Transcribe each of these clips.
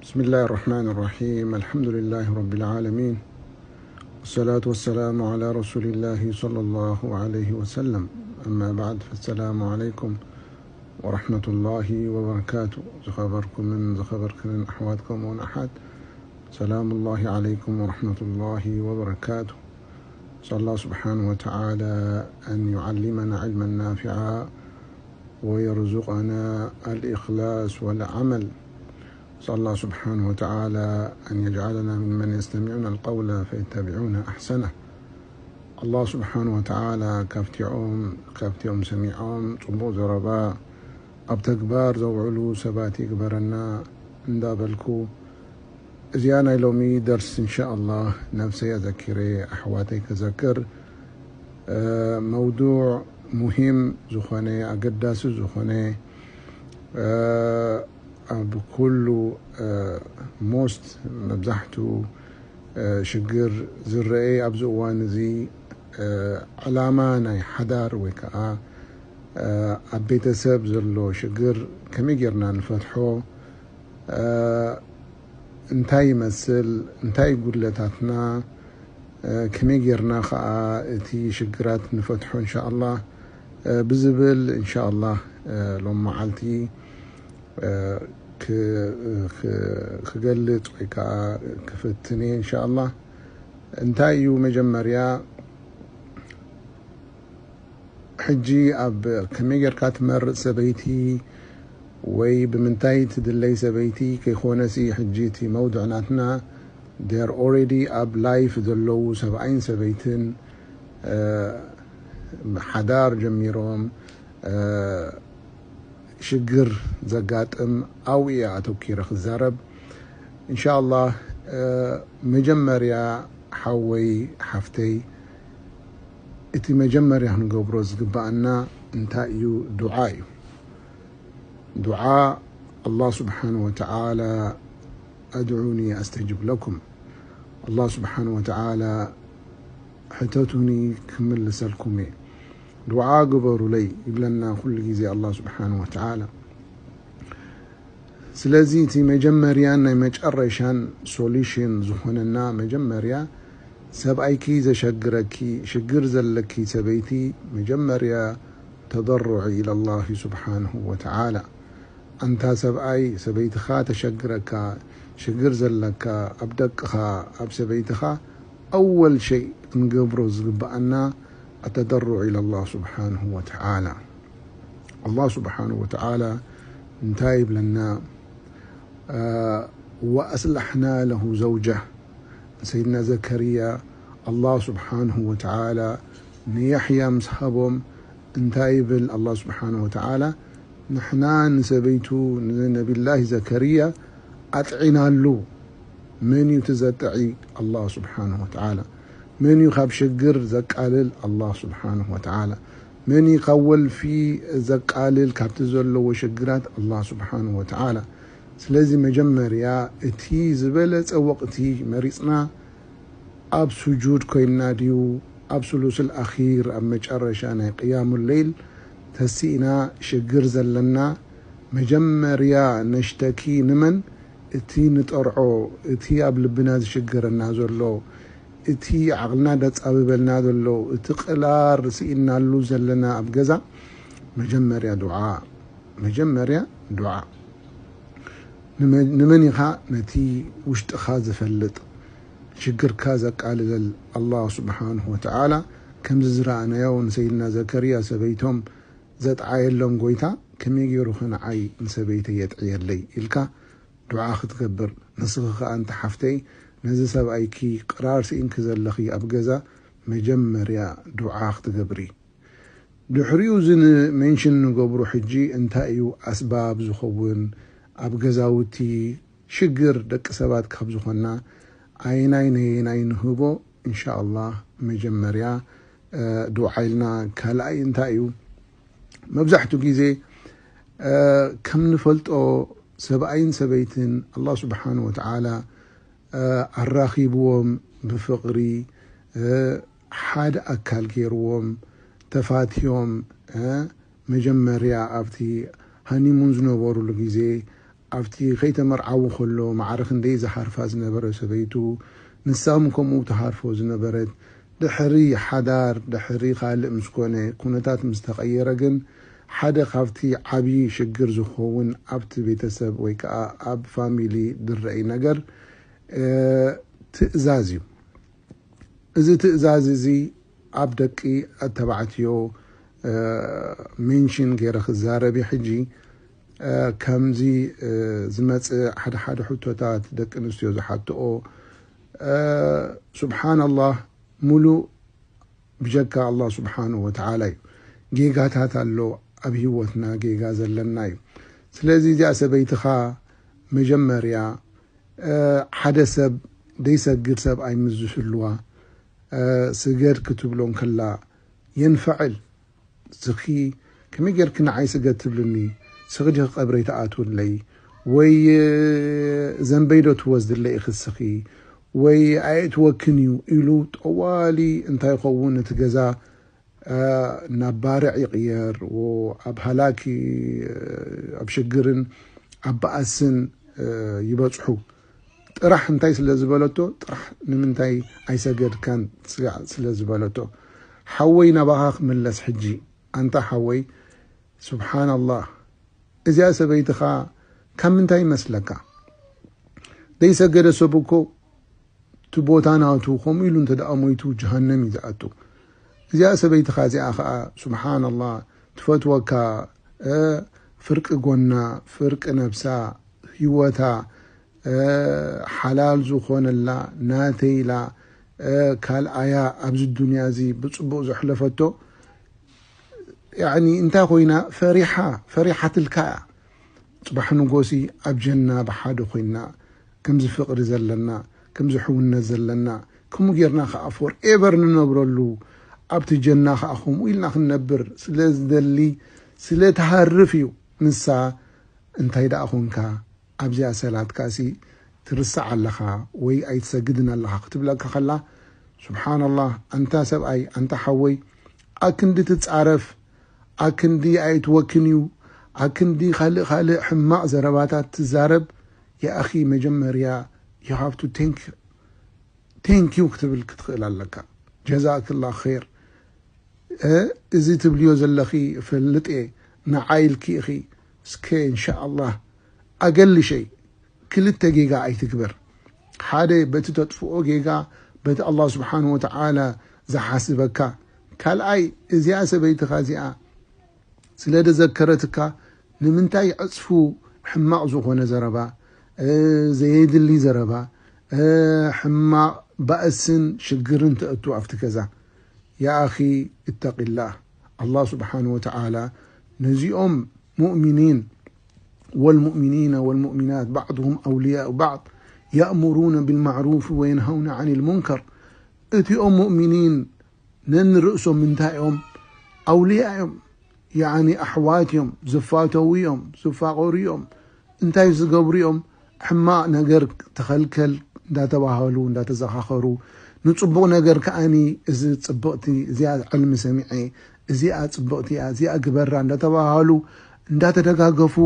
بسم الله الرحمن الرحيم. الحمد لله رب العالمين. والصلاة والسلام على رسول الله صلى الله عليه وسلم. أما بعد، فالسلام عليكم ورحمة الله وبركاته. ዝኸበርኩምን ዝኸበርክንን ኣሕዋት ከምኡውን ኣሓት፣ سلام الله عليكم ورحمة الله وبركاته. نسأل الله سبحانه وتعالى أن يعلمنا علما نافعا ويرزقنا الإخلاص والعمل. نسأل الله سبحانه وتعالى أن يجعلنا ممن يستمعون القول فيتبعون أحسنه. الله سبحانه وتعالى ካብቲኦም ካብቲኦም ሰሚዖም ጽቡቕ ዘረባ ኣብ ተግባር ዘውዕሉ ሰባት ይግበረና እንዳበልኩ፣ እዚኣ ናይ ሎሚ ደርስ እንሻኣላህ ነብሰይ ኣዘኪረ ኣሕዋተይ ከዘክር፣ መውዱዕ ሙሂም ዝኾነ፣ ኣገዳሲ ዝኾነ፣ ኣብ ኩሉ ሞስት መብዛሕቱ ሽግር ዝረአ ኣብዚ እዋን እዚ፣ ዕላማ ናይ ሓዳር ወይ ከዓ ኣብ ቤተሰብ ዘሎ ሽግር ከመይ ጌርና ንፈትሖ፣ እንታይ ይመስል፣ እንታይ ጉድለታትና፣ ከመይ ጌርና ከዓ እቲ ሽግራት ንፈትሖ እንሻኣላህ ብዝብል እንሻኣላህ ሎም መዓልቲ ክገልጽ ወይ ከዓ ክፍትን እየ እንሻኣላህ። እንታይ እዩ መጀመርያ ሕጂ ኣብ ከመይ ጌርካ ትመርጽ ሰበይቲ ወይ ብምንታይ ትድለይ ሰበይቲ ከይኮነሲ፣ ሕጂ እቲ መውድዕ ናትና they're already ኣብ ላይፍ ዘለዉ ሰብኣይን ሰበይትን ሓዳር ጀሚሮም ሽግር ዘጋጥም ኣብኡ እየ ኣተኪረ ክዛረብ። እንሻኣላህ መጀመርያ ሓወይ ሓፍተይ፣ እቲ መጀመርያ ክንገብሮ ዝግባኣና እንታይ እዩ? ዱዓ እዩ። ዱዓ። ኣላህ ስብሓን ወተዓላ ኣድዑኒ ኣስተጅብ ለኩም። ኣላህ ስብሓን ወተዓላ ሕተቱኒ ክምልሰልኩም እየ፣ ዱዓ ግበሩለይ ይብለና ኩሉ ግዜ ኣላህ ስብሓን ወተዓላ። ስለዚ እቲ መጀመርያን ናይ መጨረሻን ሶሉሽን ዝኾነና መጀመርያ ሰብኣይኪ ዘሸግረኪ ሽግር ዘለኪ ሰበይቲ መጀመርያ ተضرع إلى الله سبحانه وتعالى። ኣንታ ሰብኣይ ሰበይትኻ ተሸግረካ ሽግር ዘለካ ኣብ ደቅኻ ኣብ ሰበይትኻ ኣወል ሸይ ክንገብሮ ዝግብኣና التضرع إلى الله سبحانه وتعالى። ኣላህ ስብሓንሁ ወተዓላ እንታይ ይብለና? ወኣስላሕና ለሁ ዘውጀህ። ንሰይድና ዘከርያ ኣላህ ስብሓንሁ ወተዓላ ንያሕያ ምስ ሃቦም እንታይ ይብል ኣላህ ስብሓንሁ ወተዓላ? ንሕና ንሰበይቱ ንነቢላህ ዘከርያ ኣጥዒናሉ። መን እዩ እቲ ዘጥዒ? ኣላህ ስብሓንሁ ወተዓላ። መን እዩ ካብ ሽግር ዘቃልል? ኣላህ ስብሓንሁ ወተዓላ። መን እዩ ካብ ወልፊ ዘቃልል ካብቲ ዘለዎ ሽግራት? ኣላህ ስብሓንሁ ወተዓላ። ስለዚ መጀመርያ እቲ ዝበለጸ ወቕቲ መሪጽና ኣብ ሱጁድ ኮይንና ድዩ ኣብ ሱሉስል ኣኺር ኣብ መጨረሻ ናይ ቅያሙ ለይል ተሲእና ሽግር ዘለና? መጀመርያ ነሽተኪ ንመን? እቲ ንጠርዖ፣ እቲ ኣብ ልብና ዝሽገረና ዘሎ፣ እቲ ዓቕልና ደጻብበልና ዘሎ፣ እቲ ቅላር ስኢናሉ ዘለና ኣብ ገዛ፣ መጀመርያ ዱዓ፣ መጀመርያ ዱዓ። ንመ-፣ ንመን ኢኻ ነቲ ውሽጥኻ ዝፈልጥ፣ ሽግርካ ዘቃልለል? ኣላህ ስብሓንሁ ወተዓላ። ከምዚ ዝረኣናዮ ንሰይድና ዘከርያ ሰበይቶም ዘጥዓየሎም ጎይታ ከመይ ገይሩ ኸ ንዓይ ንሰበይተይ የጥዕየለይ ኢልካ ዱዓ ክትገብር፣ ንስኺ ኸኣ ኣንቲ ሓፍተይ ነዚ ሰብኣይኪ ቅራር ስኢንኪ ዘለኺ ኣብ ገዛ መጀመርያ ዱዓ ክትገብሪ። ድሕሪኡ እዚ ንሜንሽን ንገብሮ ሕጂ እንታይ እዩ ኣስባብ ዝኸውን ኣብ ገዛውቲ ሽግር ደቂ ሰባት ካብ ዝኾንና ኣየናይ ነየናይ ንህቦ? እንሻ ኣላህ መጀመርያ ዱዓ ኢልና። ካልኣይ እንታይ እዩ? መብዛሕቱ ግዜ ከም ንፈልጦ ሰብኣይን ሰበይትን ኣላህ ስብሓን ወተዓላ ኣራኺብዎም ብፍቕሪ ሓደ ኣካል ገይርዎም ተፋትዮም መጀመርያ ኣብቲ ሃኒሙን ዝነበሩሉ ግዜ ኣብቲ ከይተመርዓዉ ከሎ ማዕረ ክንደይ ዝሃርፋ ዝነበረ ሰበይቱ፣ ንሳ እውን ከምኡ ትሃርፎ ዝነበረት፣ ድሕሪ ሓዳር፣ ድሕሪ ካልእ ምስ ኮነ፣ ኩነታት ምስ ተቐየረ ግን፣ ሓደ ካብቲ ዓብዪ ሽግር ዝኸውን ኣብቲ ቤተሰብ ወይ ከዓ ኣብ ፋሚሊ ዝረኣይ ነገር፣ እ፣ ትእዛዝ እዩ። እዚ ትእዛዝ እዚ ኣብ ደቂ ተባዕትዮ፣ እ፣ ሜንሽን ገይረ ክዛረብ እየ ሕጂ። እ፣ ከምዚ፣ እ፣ ዝመጽእ ሓደ ሓደ ሕቶታት ደቂ ኣንስትዮ ዝሓትኦ፣ እ፣ ሱብሓነላህ፣ ሙሉእ ብጀካ ኣላህ ስብሓንሁ ወተዓላ እዩ። ጌጋታት ኣሎ፣ ኣብ ህይወትና ጌጋ ዘለና እዩ። ስለዚ እዚኣ ሰበይትኻ መጀመርያ፣ እ፣ ሓደ ሰብ ደይሰግድ ሰብኣይ ምስ ዝህልዋ፣ እ፣ ስገድ ክትብሎ እንከላ የንፈዕል። ስኺ ከመይ ጌርኪ ንዓይ ስገድ ትብልኒ? ስኺ ዲኺ ቀብረይ ትኣትውለይ? ወይ፣ እ፣ ዘንበይ ዶ ትወስድለይ ኢኺ ስኺ? ወይ ኣየእትወክን እዩ ኢሉ ጠዋሊ እንታይ ይኸውን እቲ ገዛ፣ እ፣ ናብ ባርዕ ይቕየር፣ ዎ-፣ ኣብ ሃላኪ፣ እ፣ ኣብ ሽግርን ኣብ ባእስን፣ እ፣ ይበጽሑ። ጥራሕ እንታይ ስለ ዝበለቶ፣ ጥራሕ ንምንታይ ኣይሰገድካን ስጋዕ ስለ ዝበለቶ። ሓወይ ናባኻ ክምለስ ሕጂ። ኣንታ ሓወይ፣ ሱብሓነላህ፣ እዚኣ ሰበይትኻ ካብ ምንታይ ይመስለካ? ዘይሰገደ ሰብ እኮ እቲ ቦታ ናቱ፣ ከምኡ ኢሉ እንተ ደኣ ሞይቱ ጀሃነም እዩ ዝኣቱ። እዚኣ ሰበይትኻ እዚኣ ኸኣ፣ ሱብሓነላህ፣ ትፈትወካ፣ እ፣ ፍርቂ ጎና፣ ፍርቂ ነብሳ፣ ህይወታ፣ እ፣ ሓላል ዝኾነላ፣ ናተይ ኢላ፣ እ፣ ካልኣያ ኣብዚ ዱንያ እዚ ብጽቡቕ ዘሕለፈቶ፣ ያዕኒ እንታይ ኮይና ፈሪሓ፣ ፈሪሓትልካ እያ። ጽባሕ ንጎሲ ኣብ ጀና ብሓደ ኮይና፣ ከምዚ ፍቕሪ ዘለና፣ ከምዚ ሕውነት ዘለና፣ ከምኡ ጌርና ከኣ ፎርኤቨር ንነብረሉ፣ ኣብቲ ጀና ከኣ ከምኡ ኢልና ክንነብር ስለ ዝደሊ፣ ስለ ትሃርፍ እዩ። ንሳ እንታይ ደኣ ኾንካ ኣብዚኣ ሰላትካሲ ትርስዕ ኣለኻ ወይ ኣይትሰግድን ኣለኻ ክትብለካ ከላ፣ ሱብሓነላህ፣ ኣንታ ሰብኣይ፣ ኣንታ ሓወይ፣ ኣክንዲ ትጻረፍ፣ ኣክንዲ ኣይትወክን እዩ፣ ኣክንዲ ካልእ ካልእ ሕማቕ ዘረባታት ትዛረብ፣ የኣኺ መጀመርያ you have to thank thank you ክትብል ክትኽእል ኣለካ። ጀዛክላ ኸይር። እ፣ እዚ ትብልዮ ዘለኺ ፈልጥ እየ፣ ንዓይ ኢልኪ ኢኺ። እስከ እንሻኣላህ ኣገልሸይ፣ ክልተ ጌጋ ኣይትግበር። ሓደ በቲ ተጥፍኦ ጌጋ፣ በቲ ኣላህ ስብሓንሁ ወተዓላ ዝሓስበካ። ካልኣይ፣ እዚኣ ሰበይትኻ እዚኣ ስለ ደዘከረትካ፣ ንምንታይ ዕጽፉ ሕማቕ ዝኾነ ዘረባ፣ እ፣ ዘየድሊ ዘረባ፣ እ፣ ሕማቕ ባእስን ሽግርን ተእቱ ኣብቲ ገዛ? ያ ኣኺ፣ እተቂላህ። ኣላህ ስብሓንሁ ወተዓላ ነዚኦም ሙእሚኒን፣ والمؤمنين والمؤمنات بعضهم أولياء بعض يأمرون بالمعروف وينهون عن المنكر። እቲኦም ሙእሚኒን ነንርእሶም እንታይ እዮም? ኣውልያ እዮም። ያዕኒ ኣሕዋት እዮም፣ ዝፋተዉ እዮም፣ ዝፋቐሩ እዮም። እንታይ ዝገብሩ እዮም? ሕማቕ ነገር ተኸልከል እንዳተባሃሉ፣ እንዳተዘኻኸሩ፣ ንጽቡቕ ነገር ከኣኒ፣ እዚ ጽብቕቲ፣ እዚኣ ዕልሚ ሰሚዐ፣ እዚኣ ጽብቕቲ እያ፣ እዚኣ ግበራ እንዳተባሃሉ፣ እንዳተደጋገፉ፣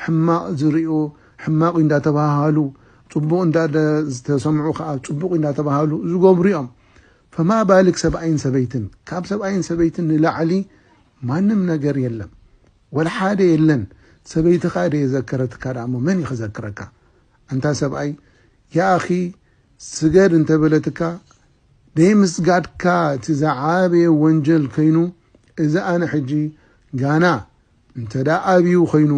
ሕማቕ ዝርእዩ ሕማቕ እዩ እንዳተባሃሉ፣ ጽቡቕ እንዳ-፣ ደ-፣ ዝተሰምዑ ከኣ ጽቡቕ እዩ እንዳተባሃሉ ዝገብሩ እዮም። ፈማ ባልክ ሰብኣይን ሰበይትን? ካብ ሰብኣይን ሰበይትን ንላዕሊ ማንም ነገር የለን። ወላ ሓደ የለን። ሰበይትኻ ደየዘከረትካ ደኣሞ መን እዩ ክዘክረካ? ኣንታ ሰብኣይ፣ ያ ኣኺ፣ ስገድ እንተበለትካ፣ ደይምስጋድካ እቲ ዝዓበየ ወንጀል ከይኑ፣ እዚ ኣነ ሕጂ ጋና እንተ ደኣ ኣብዩ ኸይኑ፣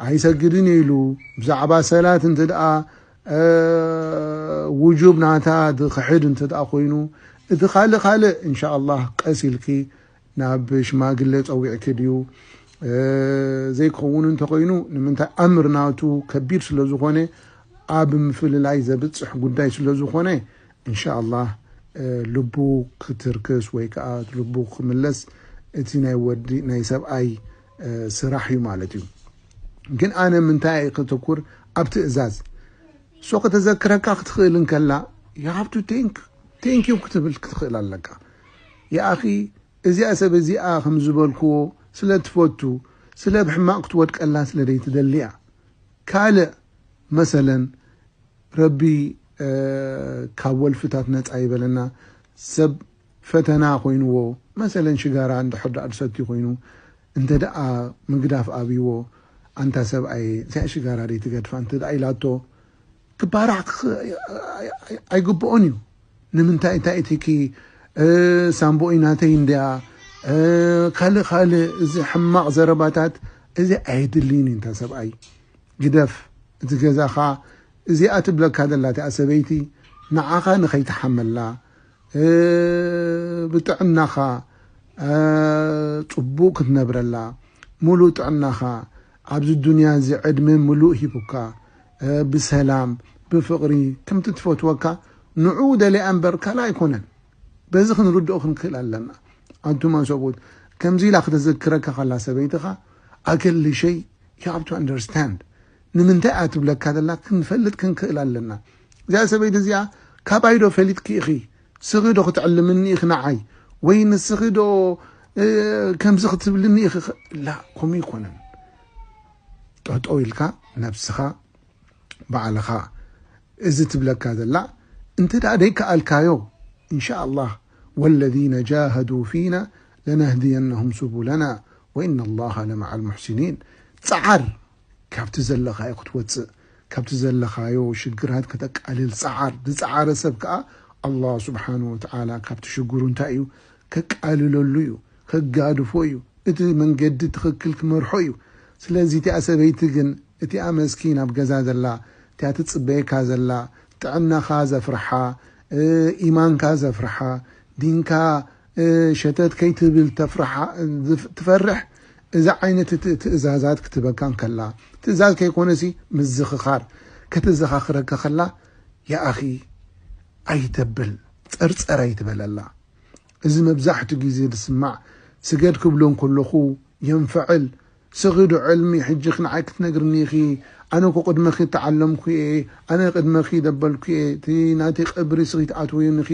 ኣይሰግድን እየ ኢሉ፣ ብዛዕባ ሰላት እንተ ደኣ፣ እ፣ ውጁብ ናታ ዝኽሕድ እንተ ደኣ ኾይኑ፣ እቲ ካልእ ካልእ፣ እንሻኣላህ፣ ቀስ ኢልኪ ናብ ሽማግለ ጸዊዕኪ ድዩ፣ እ፣ ዘይከውን እንተኾይኑ፣ ንምንታይ ኣምር ናቱ ከቢድ ስለ ዝኾነ፣ ኣብ ምፍልላይ ዘብጽሕ ጉዳይ ስለ ዝኾነ፣ እንሻኣላህ፣ እ፣ ልቡ ክትርክስ ወይ ከኣ ልቡ ክምለስ እቲ ናይ ወዲ፣ ናይ ሰብኣይ፣ እ፣ ስራሕ እዩ ማለት እዩ። ግን ኣነ ምንታይ እየ ከተኩር ኣብ ትእዛዝ። እሶ ከተዘክረካ ክትኽእል እንከላ፣ you have to thank፣ thank you ክትብል ክትኽእል ኣለካ። ያ ኣኺ፣ እዚኣ ሰብ እዚኣ ከም ዝበልክዎ ስለ ትፈቱ፣ ስለ ብሕማቕ ክትወድቀላ ስለ ደይትደሊ እያ። ካልእ መሰለን ረቢ ካብ ወልፍታት ነፃ ይበለና። ሰብ ፈተና ኮይንዎ መሰለን ሽጋራ እንድሕር ደኣ ዝሰቲ ኮይኑ እንተ ደኣ ምግዳፍ ኣብይዎ ኣንታ ሰብኣየ እዚኣ ሽጋራ ደይ ትገድፋ እንተ ደኣ ኢላቶ ክባራዕ ኣይግብኦን እዩ። ንምንታይ እንታይ እቲኪ ሳምቦይ ናተይ እንድያ ካልእ ካልእ እዚ ሕማቕ ዘረባታት እዚ ኣየድልይን እዩ። እንታ ሰብኣይ ግደፍ እቲ ገዛኻ እዚኣ ትብለካ ዘላ እቲኣ ሰበይቲ ንዓኻ ንኸይትሓመላ ብጥዕናኻ ጽቡቕ ክትነብረላ ሙሉእ ጥዕናኻ ኣብዚ ዱንያ እዚ ዕድመ ሙሉእ ሂቡካ ብሰላም ብፍቕሪ ከምቲ ትፈትወካ ንዕኡ ደሊኣ እምበር ካልእ ኣይኮነን። በዚ ክንርድኦ ክንክእል ኣለና። ኣንቱማ ሰብኡት ከምዚ ኢላ ክተዘክረካ ከላ ሰበይትኻ ኣገሊ ሸይ you have to understand ንምንታይ እያ ትብለካ ዘላ ክንፈልጥ ክንክእል ኣለና። እዚኣ ሰበይቲ እዚኣ ካባይ ዶ ፈሊጥኪ ኢኺ? ስኺ ዶ ክትዕልምኒ ኢኺ ንዓይ? ወይ ንስኺ ዶ ከምዚ ክትብልኒ ኢኺ? ላ ከምኡ ይኮነን። ጠጠው ኢልካ ነብስኻ ባዕልኻ እዚ ትብለካ ዘላ እንተ ደኣ ደይከኣልካዮ እንሻ ኣላህ ወለዚነ ጃሃዱ ፊና ለነህድየነሁም ሱቡለና ወኢነ ኣላህ ለመዓ ልሙሕሲኒን። ጸዓር ካብቲ ዘለኻዮ ክትወፅእ ካብቲ ዘለኻዮ ሽግራት ከተቃልል ጸዓር። ዝጸዓረ ሰብ ከዓ ኣላህ ስብሓን ወተዓላ ካብቲ ሽግሩ እንታይ እዩ ከቃልለሉ እዩ ከጋድፎ እዩ። እቲ መንገዲ ትኽክል ክመርሖ እዩ። ስለዚ እቲኣ ሰበይቲ ግን እቲኣ መስኪን ኣብ ገዛ ዘላ እቲኣ ትጽበየካ ዘላ ጥዕናኻ ዘፍርሓ ኢማንካ ዘፍርሓ ዲንካ ሸተት ከይትብል ተፍርሓ ትፈርሕ እዛ ዓይነት ትእዛዛት ክትበካ እንከላ ትእዛዝ ከይኮነሲ ምዝኽኻር ከተዘኻኽረካ ከላ ያኣኺ ኣይተብል ጸርጸር ኣይትበለላ። እዚ መብዛሕቱ ግዜ ዝስማዕ ስገድ ክብሎ እንከለኹ የንፈዕል። ስኺ ዶ ዕልሚ ሕጂ ንዓይ ክትነግርኒ ኢኺ? ኣነ እኮ ቅድመኺ እተዓለምኩ እየ፣ ኣነ ቅድመኺ ደበልኩ እየ፣ እቲ ናተይ ቀብሪ ስኺ ትኣትውዮን ኢኺ፣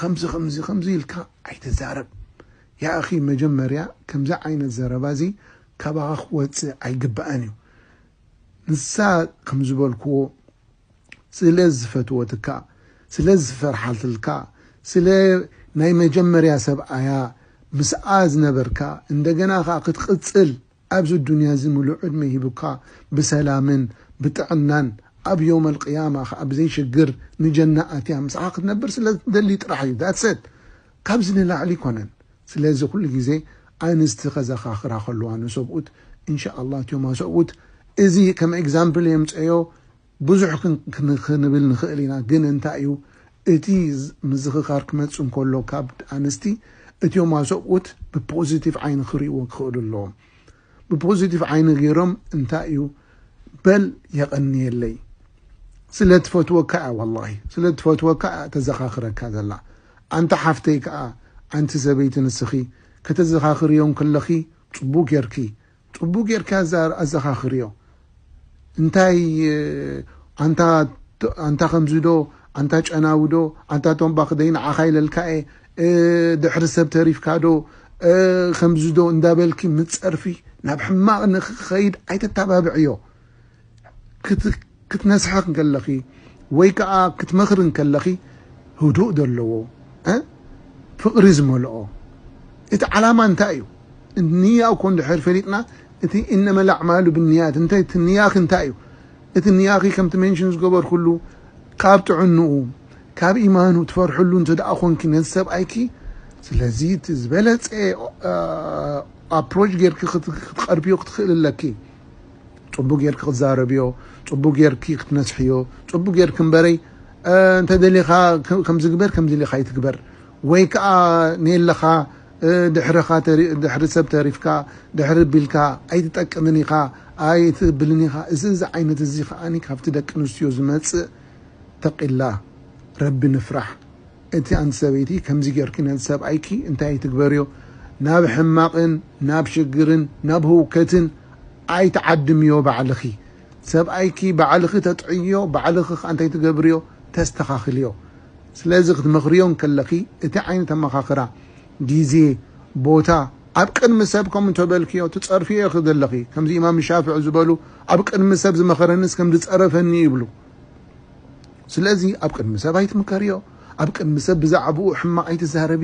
ከምዚ ከምዚ ከምዚ ኢልካ ኣይትዛረብ። ያእኺ መጀመርያ ከምዚ ዓይነት ዘረባ እዚ ካባኻ ክወፅእ ኣይግባእን እዩ። ንሳ ከም ዝበልክዎ ስለ ዝፈትወትካ፣ ስለ ዝፈርሓትልካ፣ ስለ ናይ መጀመርያ ሰብኣያ ምስኣ ዝነበርካ እንደገና ከኣ ክትቕጽል ኣብዚ ዱንያ እዚ ምሉእ ዕድመ ሂቡካ ብሰላምን ብጥዕናን ኣብ ዮም ኣልቅያማ ከኣ ብዘይ ሽግር ንጀና ኣትያ ምስኣ ክትነብር ስለ ትደሊ ጥራሕ እዩ። That's it። ካብዚ ንላዕሊ ይኮነን። ስለዚ ኩሉ ግዜ ኣንስቲ ከዘኻኽራ ከለዋ ንሰብኡት እንሻ ኣላህ እትዮማ ሰብኡት እዚ ከም example የምፀዮ ብዙሕ ክንብል ንኽእል ኢና። ግን እንታይ እዩ እቲ ምዝኽኻር ክመፅእ እንከሎ ካብ ኣንስቲ እትዮማ ሰብኡት ብፖዚቲቭ ዓይኒ ክርእይዎ ክኽእሉ ኣለዎም። ብፖዚቲቭ ዓይኒ ገይሮም እንታይ እዩ በል የቐንየለይ ስለ ትፈትወካ እያ ወላሂ ስለ ትፈትወካ እያ ተዘኻኽረካ ዘላ። ኣንታ ሓፍተይ ከዓ ኣንቲ ሰበይቲ ንስኺ ከተዘኻኽርዮ እንከለኺ ፅቡቅ ጌርኪ ፅቡቅ ጌርኪ ኣዘኻኽርዮ። እንታይ ኣንታ ከምዚ ዶ ኣንታ ጨናዊ ዶ ኣንታ ቶምባኽ ደይ ንዓኻ ኢለልካ እየ ድሕሪ ሰብ ተሪፍካ ዶ ከምዚ ዶ እንዳበልኪ ምፀርፊ ናብ ሕማቕ ንክኸይድ ኣይተተባብዕዮ። ክትነስሐ እንከለኺ ወይ ከዓ ክትመኽሪ እንከለኺ ህዱእ ዘለዎ ፍቕሪ ዝመልኦ እቲ ዓላማ እንታይ እዩ? ንያ እኮ እንድሕር ፈሊጥና እቲ እነመ ለዕማሉ ብንያት እንታይ እቲ ንያኺ እንታይ እዩ? እቲ ንያኺ ከምቲ ሜንሽን ዝገበርኩሉ ካብ ጥዕንኡ ካብ ኢማኑ ትፈርሕሉ እንተ ደኣ ኮንኪ ነዚ ሰብኣይኪ ስለዚ እቲ ዝበለፀ ኣፕሮች ጌርኪ ክትቀርብዮ ክትኽእል ኣለኪ። ፅቡቅ ጌርኪ ክትዛረብዮ፣ ፅቡቅ ጌርኪ ክትነስሕዮ፣ ፅቡቅ ጌርኪ እምበረይ እንተ ደሊኻ ከምዚ ግበር ከምዚ ኢልካ ይትግበር ወይ ከዓ ነየለኻ ድሕርኻ ድሕሪ ሰብ ተሪፍካ ድሕሪ ቢልካ ኣይትጠቅምን ኢኻ ኣይትብልን ኢኻ። እዚ እዚ ዓይነት እዚ ከዓኒ ካብቲ ደቂ ኣንስትዮ ዝመፅእ ተቂላ ረቢ ንፍራሕ። እቲ ኣንቲ ሰበይቲ ከምዚ ጌርኪ ነቲ ሰብኣይኪ እንታይ ኣይትግበርዮ፣ ናብ ሕማቕን ናብ ሽግርን ናብ ህውከትን ኣይትዓድምዮ ባዕልኺ። ሰብኣይኪ ባዕልኺ ተጥዕዮ፣ ባዕልኺ ከኣ እንታይ ትገብርዮ፣ ተስተኻኽልዮ። ስለዚ ክትመኽርዮ እንከለኺ እቲ ዓይነት ኣመኻኽራ፣ ግዜ፣ ቦታ፣ ኣብ ቅድሚ ሰብ ከምኡ እንተበልክዮ ትጸርፍዮ ኢኺ ዘለኺ። ከምዚ ኢማም ሻፍዒ ዝበሉ ኣብ ቅድሚ ሰብ ዝመኸረንስ ከም ዝጸረፈኒ ይብሉ። ስለዚ ኣብ ቅድሚ ሰብ ኣይትምከርዮ። ኣብ ቅድሚ ሰብ ብዛዕባኡ ሕማቕ ኣይትዛረቢ።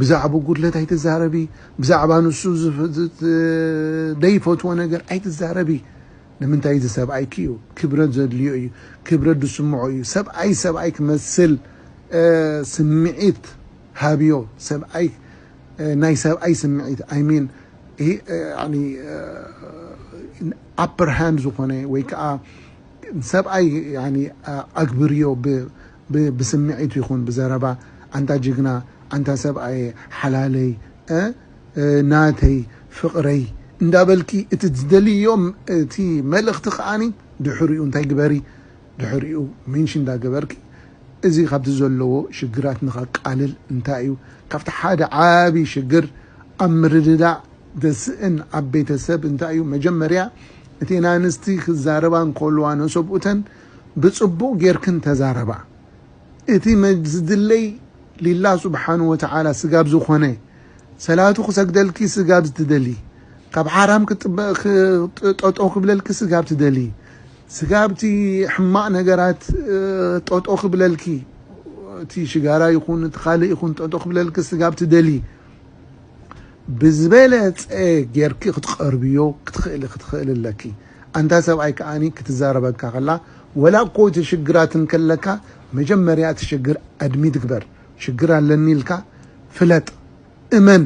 ብዛዕባኡ ጉድለት ኣይትዛረቢ። ብዛዕባ ንሱ ዝፍ- ዝ- ዝ- ዘይፈትዎ ነገር ኣይትዛረቢ። ንምንታይ እዚ ሰብኣይኪ እዩ፣ ክብረት ዘድልዮ እዩ፣ ክብረት ዝስምዖ እዩ። ሰብኣይ ሰብኣይ ክመስል እ፣ ስምዒት ሃብዮ። ሰብኣይ እ፣ ናይ ሰብኣይ ስምዒት ኣይሚን upper hand ዝኾነ ወይ ከዓ ሰብኣይ ያኒ ኣግብርዮ ብ- ብ- ብስምዒት ይኹን ብዘረባ ኣንታ ጅግና ኣንታ ሰብኣየ ሓላለይ እ፣ እ፣ ናተይ ፍቕረይ እንዳበልኪ እቲ ዝደልዮ እቲ መልእኽቲ ከዓኒ ድሕሪኡ እንታይ ግበሪ ድሕሪኡ ሜንሽን እንዳገበርኪ እዚ ካብቲ ዘለዎ ሽግራት ንኸቃልል እንታይ እዩ ካብቲ ሓደ ዓቢ ሽግር ኣብ ምርድዳእ ደስእን ኣብ ቤተሰብ እንታይ እዩ መጀመርያ እቲ ኣንስቲ ክዛረባ እንከልዋ ነሰብኡተን ብጽቡቕ ጌርክን ተዛረባ እቲ ዝድለይ ሊላ ስብሓን ወተዓላ ስጋብ ዝኾነ ሰላቱ ክሰግደልኪ ስጋብ ትደሊ ካብ ሓራም ጠጦ ክብለልኪ ስጋብ ትደሊ ስጋብቲ ሕማቕ ነገራት ጠጦ ክብለልኪ እቲ ሽጋራ ይኹን እቲ ካልእ ይኹን ጠጦ ክብለልኪ ስጋብ ትደሊ ብዝበለፀ ጌርኪ ክትቐርብዮ ክትኽእሊ ክትኽእል ኣለኪ ኣንታ ሰብኣይ ከዓኒ ክትዛረበካ ከላ ወላ እኮ እቲ ሽግራት እንከለካ መጀመርያ እቲ ሽግር ኣድሚት ግበር ሽግር ኣለኒ ኢልካ ፍለጥ እመን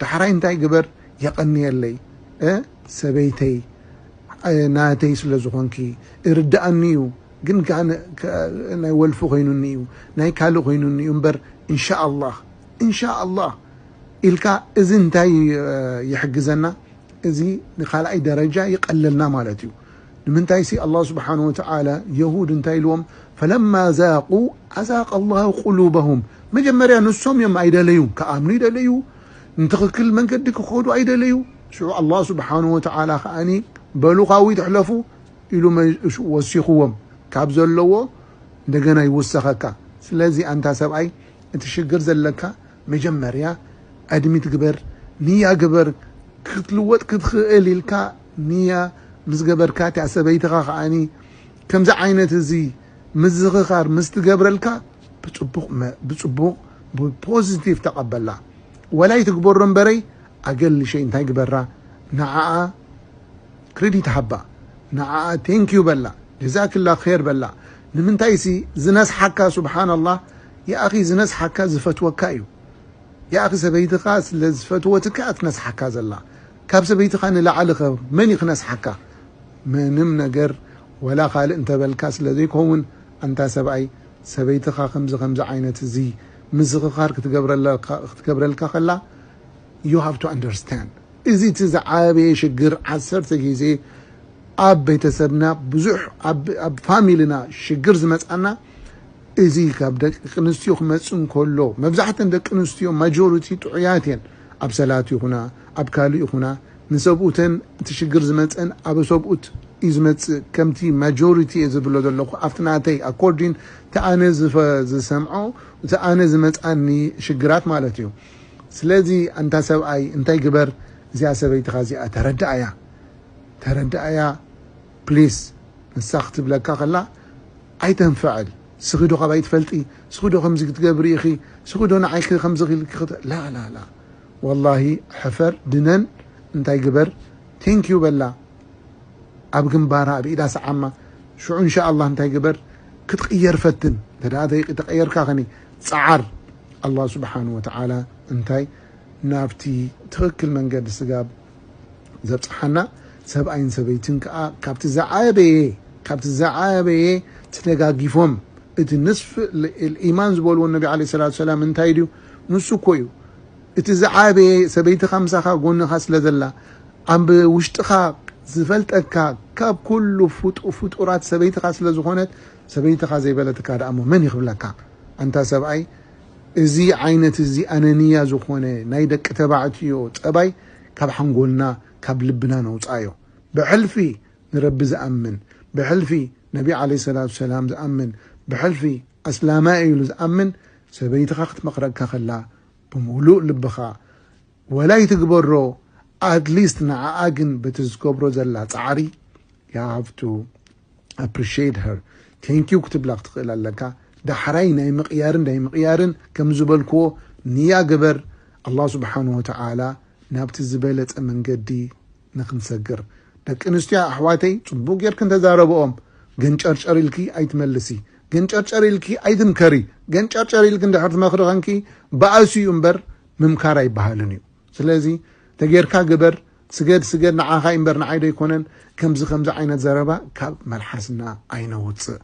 ዳሕራይ እንታይ ግበር የቐንየለይ ሰበይተይ ናተይ ስለ ዝኾንኪ ይርድኣኒ እዩ ግን ናይ ወልፊ ኮይኑኒ እዩ ናይ ካልእ ኮይኑኒ እዩ እምበር እንሻ ኣላህ እንሻ ኣላህ ኢልካ እዚ እንታይ ይሕግዘና እዚ ንካልኣይ ደረጃ ይቀለልና ማለት እዩ ንምንታይ ሲ ኣላህ ስብሓን ወተዓላ የሁድ እንታይ ኢልዎም ፈለማ ዛቁ ኣዛቀ ላሁ ቁሉበሁም መጀመርያ ንሶም እዮም ኣይደለዩ ክኣምኑ ይደለዩ ንትኽክል መንገዲ ክኸዱ ኣይደለዩ ሽዑ ኣላህ ስብሓን ወተዓላ ከዓኒ በሉ ካዊ ትሕለፉ ኢሉ ወሲኽዎም ካብ ዘለዎ እንደገና ይውሰኸካ ስለዚ ኣንታ ሰብኣይ እቲ ሽግር ዘለካ መጀመርያ ኣድሚት ግበር ንያ ግበር ክትልወጥ ክትኽእል ኢልካ ንያ ምስ ገበርካ እቲኣ ሰበይትኻ ከዓኒ ከምዚ ዓይነት እዚ ምዝኽኻር ምስ ትገብረልካ ብፅቡቕ ብፅቡቕ ብፖዚቲቭ ተቐበላ ወላይ ትግበሮ እምበረይ ኣገልሸይ እንታይ ግበራ ንዓኣ ክሬዲት ሃባ ንዓኣ ቴንኪዩ በላ ጀዛክላ ር በላ ንምንታይሲ ዝነስሓካ ስብሓናላህ የኣኺ ዝነስሓካ ዝፈትወካ እዩ የኣኺ ሰበይትኻ ስለ ዝፈትወትካ እያ ትነስሓካ ዘላ ካብ ሰበይትኻ ንላዕሊ ኸ መን እዩ ክነስሓካ ምንም ነገር ወላ ካልእ እንተበልካ ስለ ዘይከውን ኣንታ ሰብኣይ ሰበይትኻ ከምዚ ከምዚ ዓይነት እዚ ምዝኽኻር ክትገብረልካ ከላ you have to understand እዚ እቲ ዝዓበየ ሽግር ዓሰርተ ግዜ ኣብ ቤተሰብና ብዙሕ ኣብ ፋሚልና ሽግር ዝመፃና እዚ ካብ ደቂ ኣንስትዮ ክመፅእ እንከሎ መብዛሕተን ደቂ ኣንስትዮ ማጆሪቲ ጥዑያት እየን ኣብ ሰላት ይኹና ኣብ ካልእ ይኹና ንሰብኡተን እቲ ሽግር ዝመፀን ኣብ ሰብኡት እዩ ዝመፅእ ከምቲ ማጆሪቲ እየ ዝብሎ ዘለኹ ኣብቲ ናተይ ኣኮርዲን እቲ ኣነ ዝሰምዖ እቲ ኣነ ዝመፃኒ ሽግራት ማለት እዩ ስለዚ ኣንታ ሰብኣይ እንታይ ግበር እዚኣ ሰበይትኻ እዚኣ ተረዳኣያ ተረዳኣያ ፕሊስ ንሳ ክትብለካ ከላ ኣይተንፍዕል ስኺ ዶ ካባይ ትፈልጢ ስኺ ዶ ከምዚ ክትገብሪ ኢኺ ስኺ ዶ ንዓይ ከምዚ ኢልኪ ላ ላ ላ ወላሂ ሕፈር ድነን እንታይ ግበር ቴንኪዩ በላ ኣብ ግንባራ ኣብ ኢዳ ሰዓማ ሽዑ እንሻ ኣላህ እንታይ ግበር ክትቕየር ፈትን እንተ ተቐየርካ ኸኒ ጸዓር ኣላህ ስብሓን ወተዓላ እንታይ ናብቲ ትኽክል መንገዲ ስጋብ ዘብፅሓና ሰብኣይን ሰበይትን ከዓ ካብቲ ዝዓበየ ካብቲ ዝዓበየ ተደጋጊፎም እቲ ንስፍ ኢማን ዝበልዎ ነቢ ለ ሰላት ሰላም እንታይ ድዩ ንሱ እኮ እዩ እቲ ዝዓበየ ሰበይትኻ ምሳኻ ጎንኻ ስለ ዘላ ኣብ ውሽጥኻ ዝፈልጠካ ካብ ኩሉ ፍጡራት ሰበይትኻ ስለ ዝኾነት ሰበይትኻ ዘይበለትካ ደኣ እሞ መን ይኽብለካ ኣንታ ሰብኣይ እዚ ዓይነት እዚ ኣነንያ ዝኾነ ናይ ደቂ ተባዕትዮ ጸባይ ካብ ሓንጎልና ካብ ልብና ነውጻዮ ብሕልፊ ንረቢ ዝኣምን ብሕልፊ ነቢ ዓለይሂ ሰላቱ ሰላም ዝኣምን ብሕልፊ ኣስላማይ ኢሉ ዝኣምን ሰበይትኻ ክትመኽረካ ከላ ብምሉእ ልብኻ ወላ ይትግበሮ፣ ኣትሊስት ንዓኣ ግን በቲ ዝገብሮ ዘላ ጻዕሪ you have to appreciate her, thank you ክትብላ ክትኽእል ኣለካ። ዳሕራይ ናይ ምቕያርን ናይ ምቕያርን ከም ዝበልክዎ ንያ ግበር። ኣላህ ስብሓን ወተዓላ ናብቲ ዝበለጸ መንገዲ ንክንሰግር። ደቂ ኣንስትዮ ኣሕዋተይ፣ ጽቡቕ ጌርክን ተዛረብኦም። ገንጨርጨር ኢልኪ ኣይትመልሲ፣ ገንጨርጨር ኢልኪ ኣይትምከሪ። ገንጨርጨር ኢልኪ እንድሕር ትመኽሪ ኸንኪ፣ ባእሲ እዩ እምበር ምምካር ኣይበሃልን እዩ። ስለዚ ተጌርካ ግበር፣ ስገድ ስገድ ንዓኻ እምበር ንዓይ ዶ ኣይኮነን። ከምዚ ከምዚ ዓይነት ዘረባ ካብ መልሓስና ኣይነውፅእ።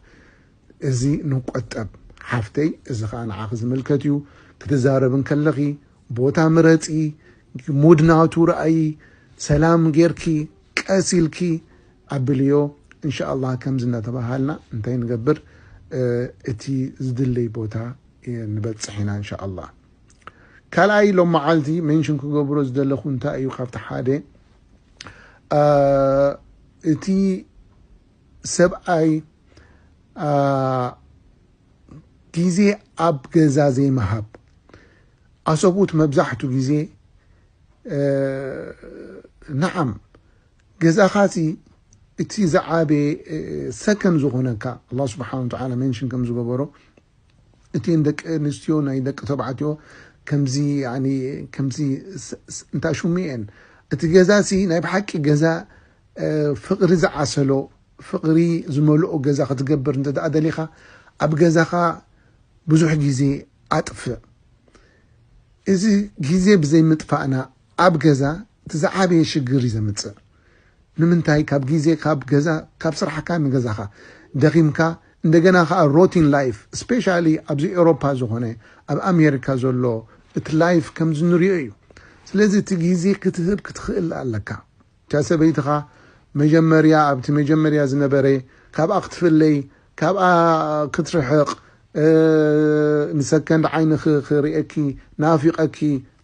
እዚ ንቆጠብ። ሓፍተይ፣ እዚ ኸዓ ንዓኺ ዝምልከት እዩ። ክትዛረብ እንከለኺ ቦታ ምረፂ፣ ሙድ ናቱ ረኣዪ፣ ሰላም ጌርኪ ቀስ ኢልኪ ኣብልዮ። እንሻኣላህ ከምዚ እናተባሃልና እንታይ ንገብር፣ እቲ ዝድለይ ቦታ ንበፅሕ ኢና እንሻኣላህ። ካልኣይ ሎም መዓልቲ ሜንሽን ክገብሮ ዝደለኹ እንታይ እዩ፣ ካብቲ ሓደ እቲ ሰብኣይ ግዜ ኣብ ገዛ ዘይምሃብ። ኣሰብኡት መብዛሕቱ ግዜ ነዓም ገዛኻሲ እቲ ዝዓበየ ሰከን ዝኾነካ ኣላ ስብሓን ወተዓላ ሜንሽን ከም ዝገበሮ እቲ ደቂ ኣንስትዮ ናይ ደቂ ተባዕትዮ ከምዚ ከምዚ እንታ ሽሙ እየን። እቲ ገዛሲ ናይ ብሓቂ ገዛ ፍቕሪ ዝዓሰሎ ፍቕሪ ዝመልኦ ገዛ ክትገብር እንተ ደኣ ደሊኻ ኣብ ገዛኻ ብዙሕ ግዜ ኣጥፍእ። እዚ ግዜ ብዘይምጥፋእና ኣብ ገዛ እቲ ዝዓበየ ሽግር እዩ ዘምፅእ። ንምንታይ? ካብ ግዜ ካብ ገዛ ካብ ስራሕካ ንገዛኻ ደኺምካ እንደገና ከዓ ሮቲን ላይፍ ስፔሻሊ ኣብዚ ኤውሮፓ ዝኾነ ኣብ ኣሜሪካ ዘሎ እቲ ላይፍ ከምዚ ንሪኦ እዩ። ስለዚ እቲ ግዜ ክትህብ ክትኽእል ኣለካ። እታ ሰበይትኻ መጀመርያ ኣብቲ መጀመርያ ዝነበረ ካብኣ ክትፍለይ ካብኣ ክትርሕቕ ንሰከንድ ዓይኒ ክርእየኪ ናፊቐኪ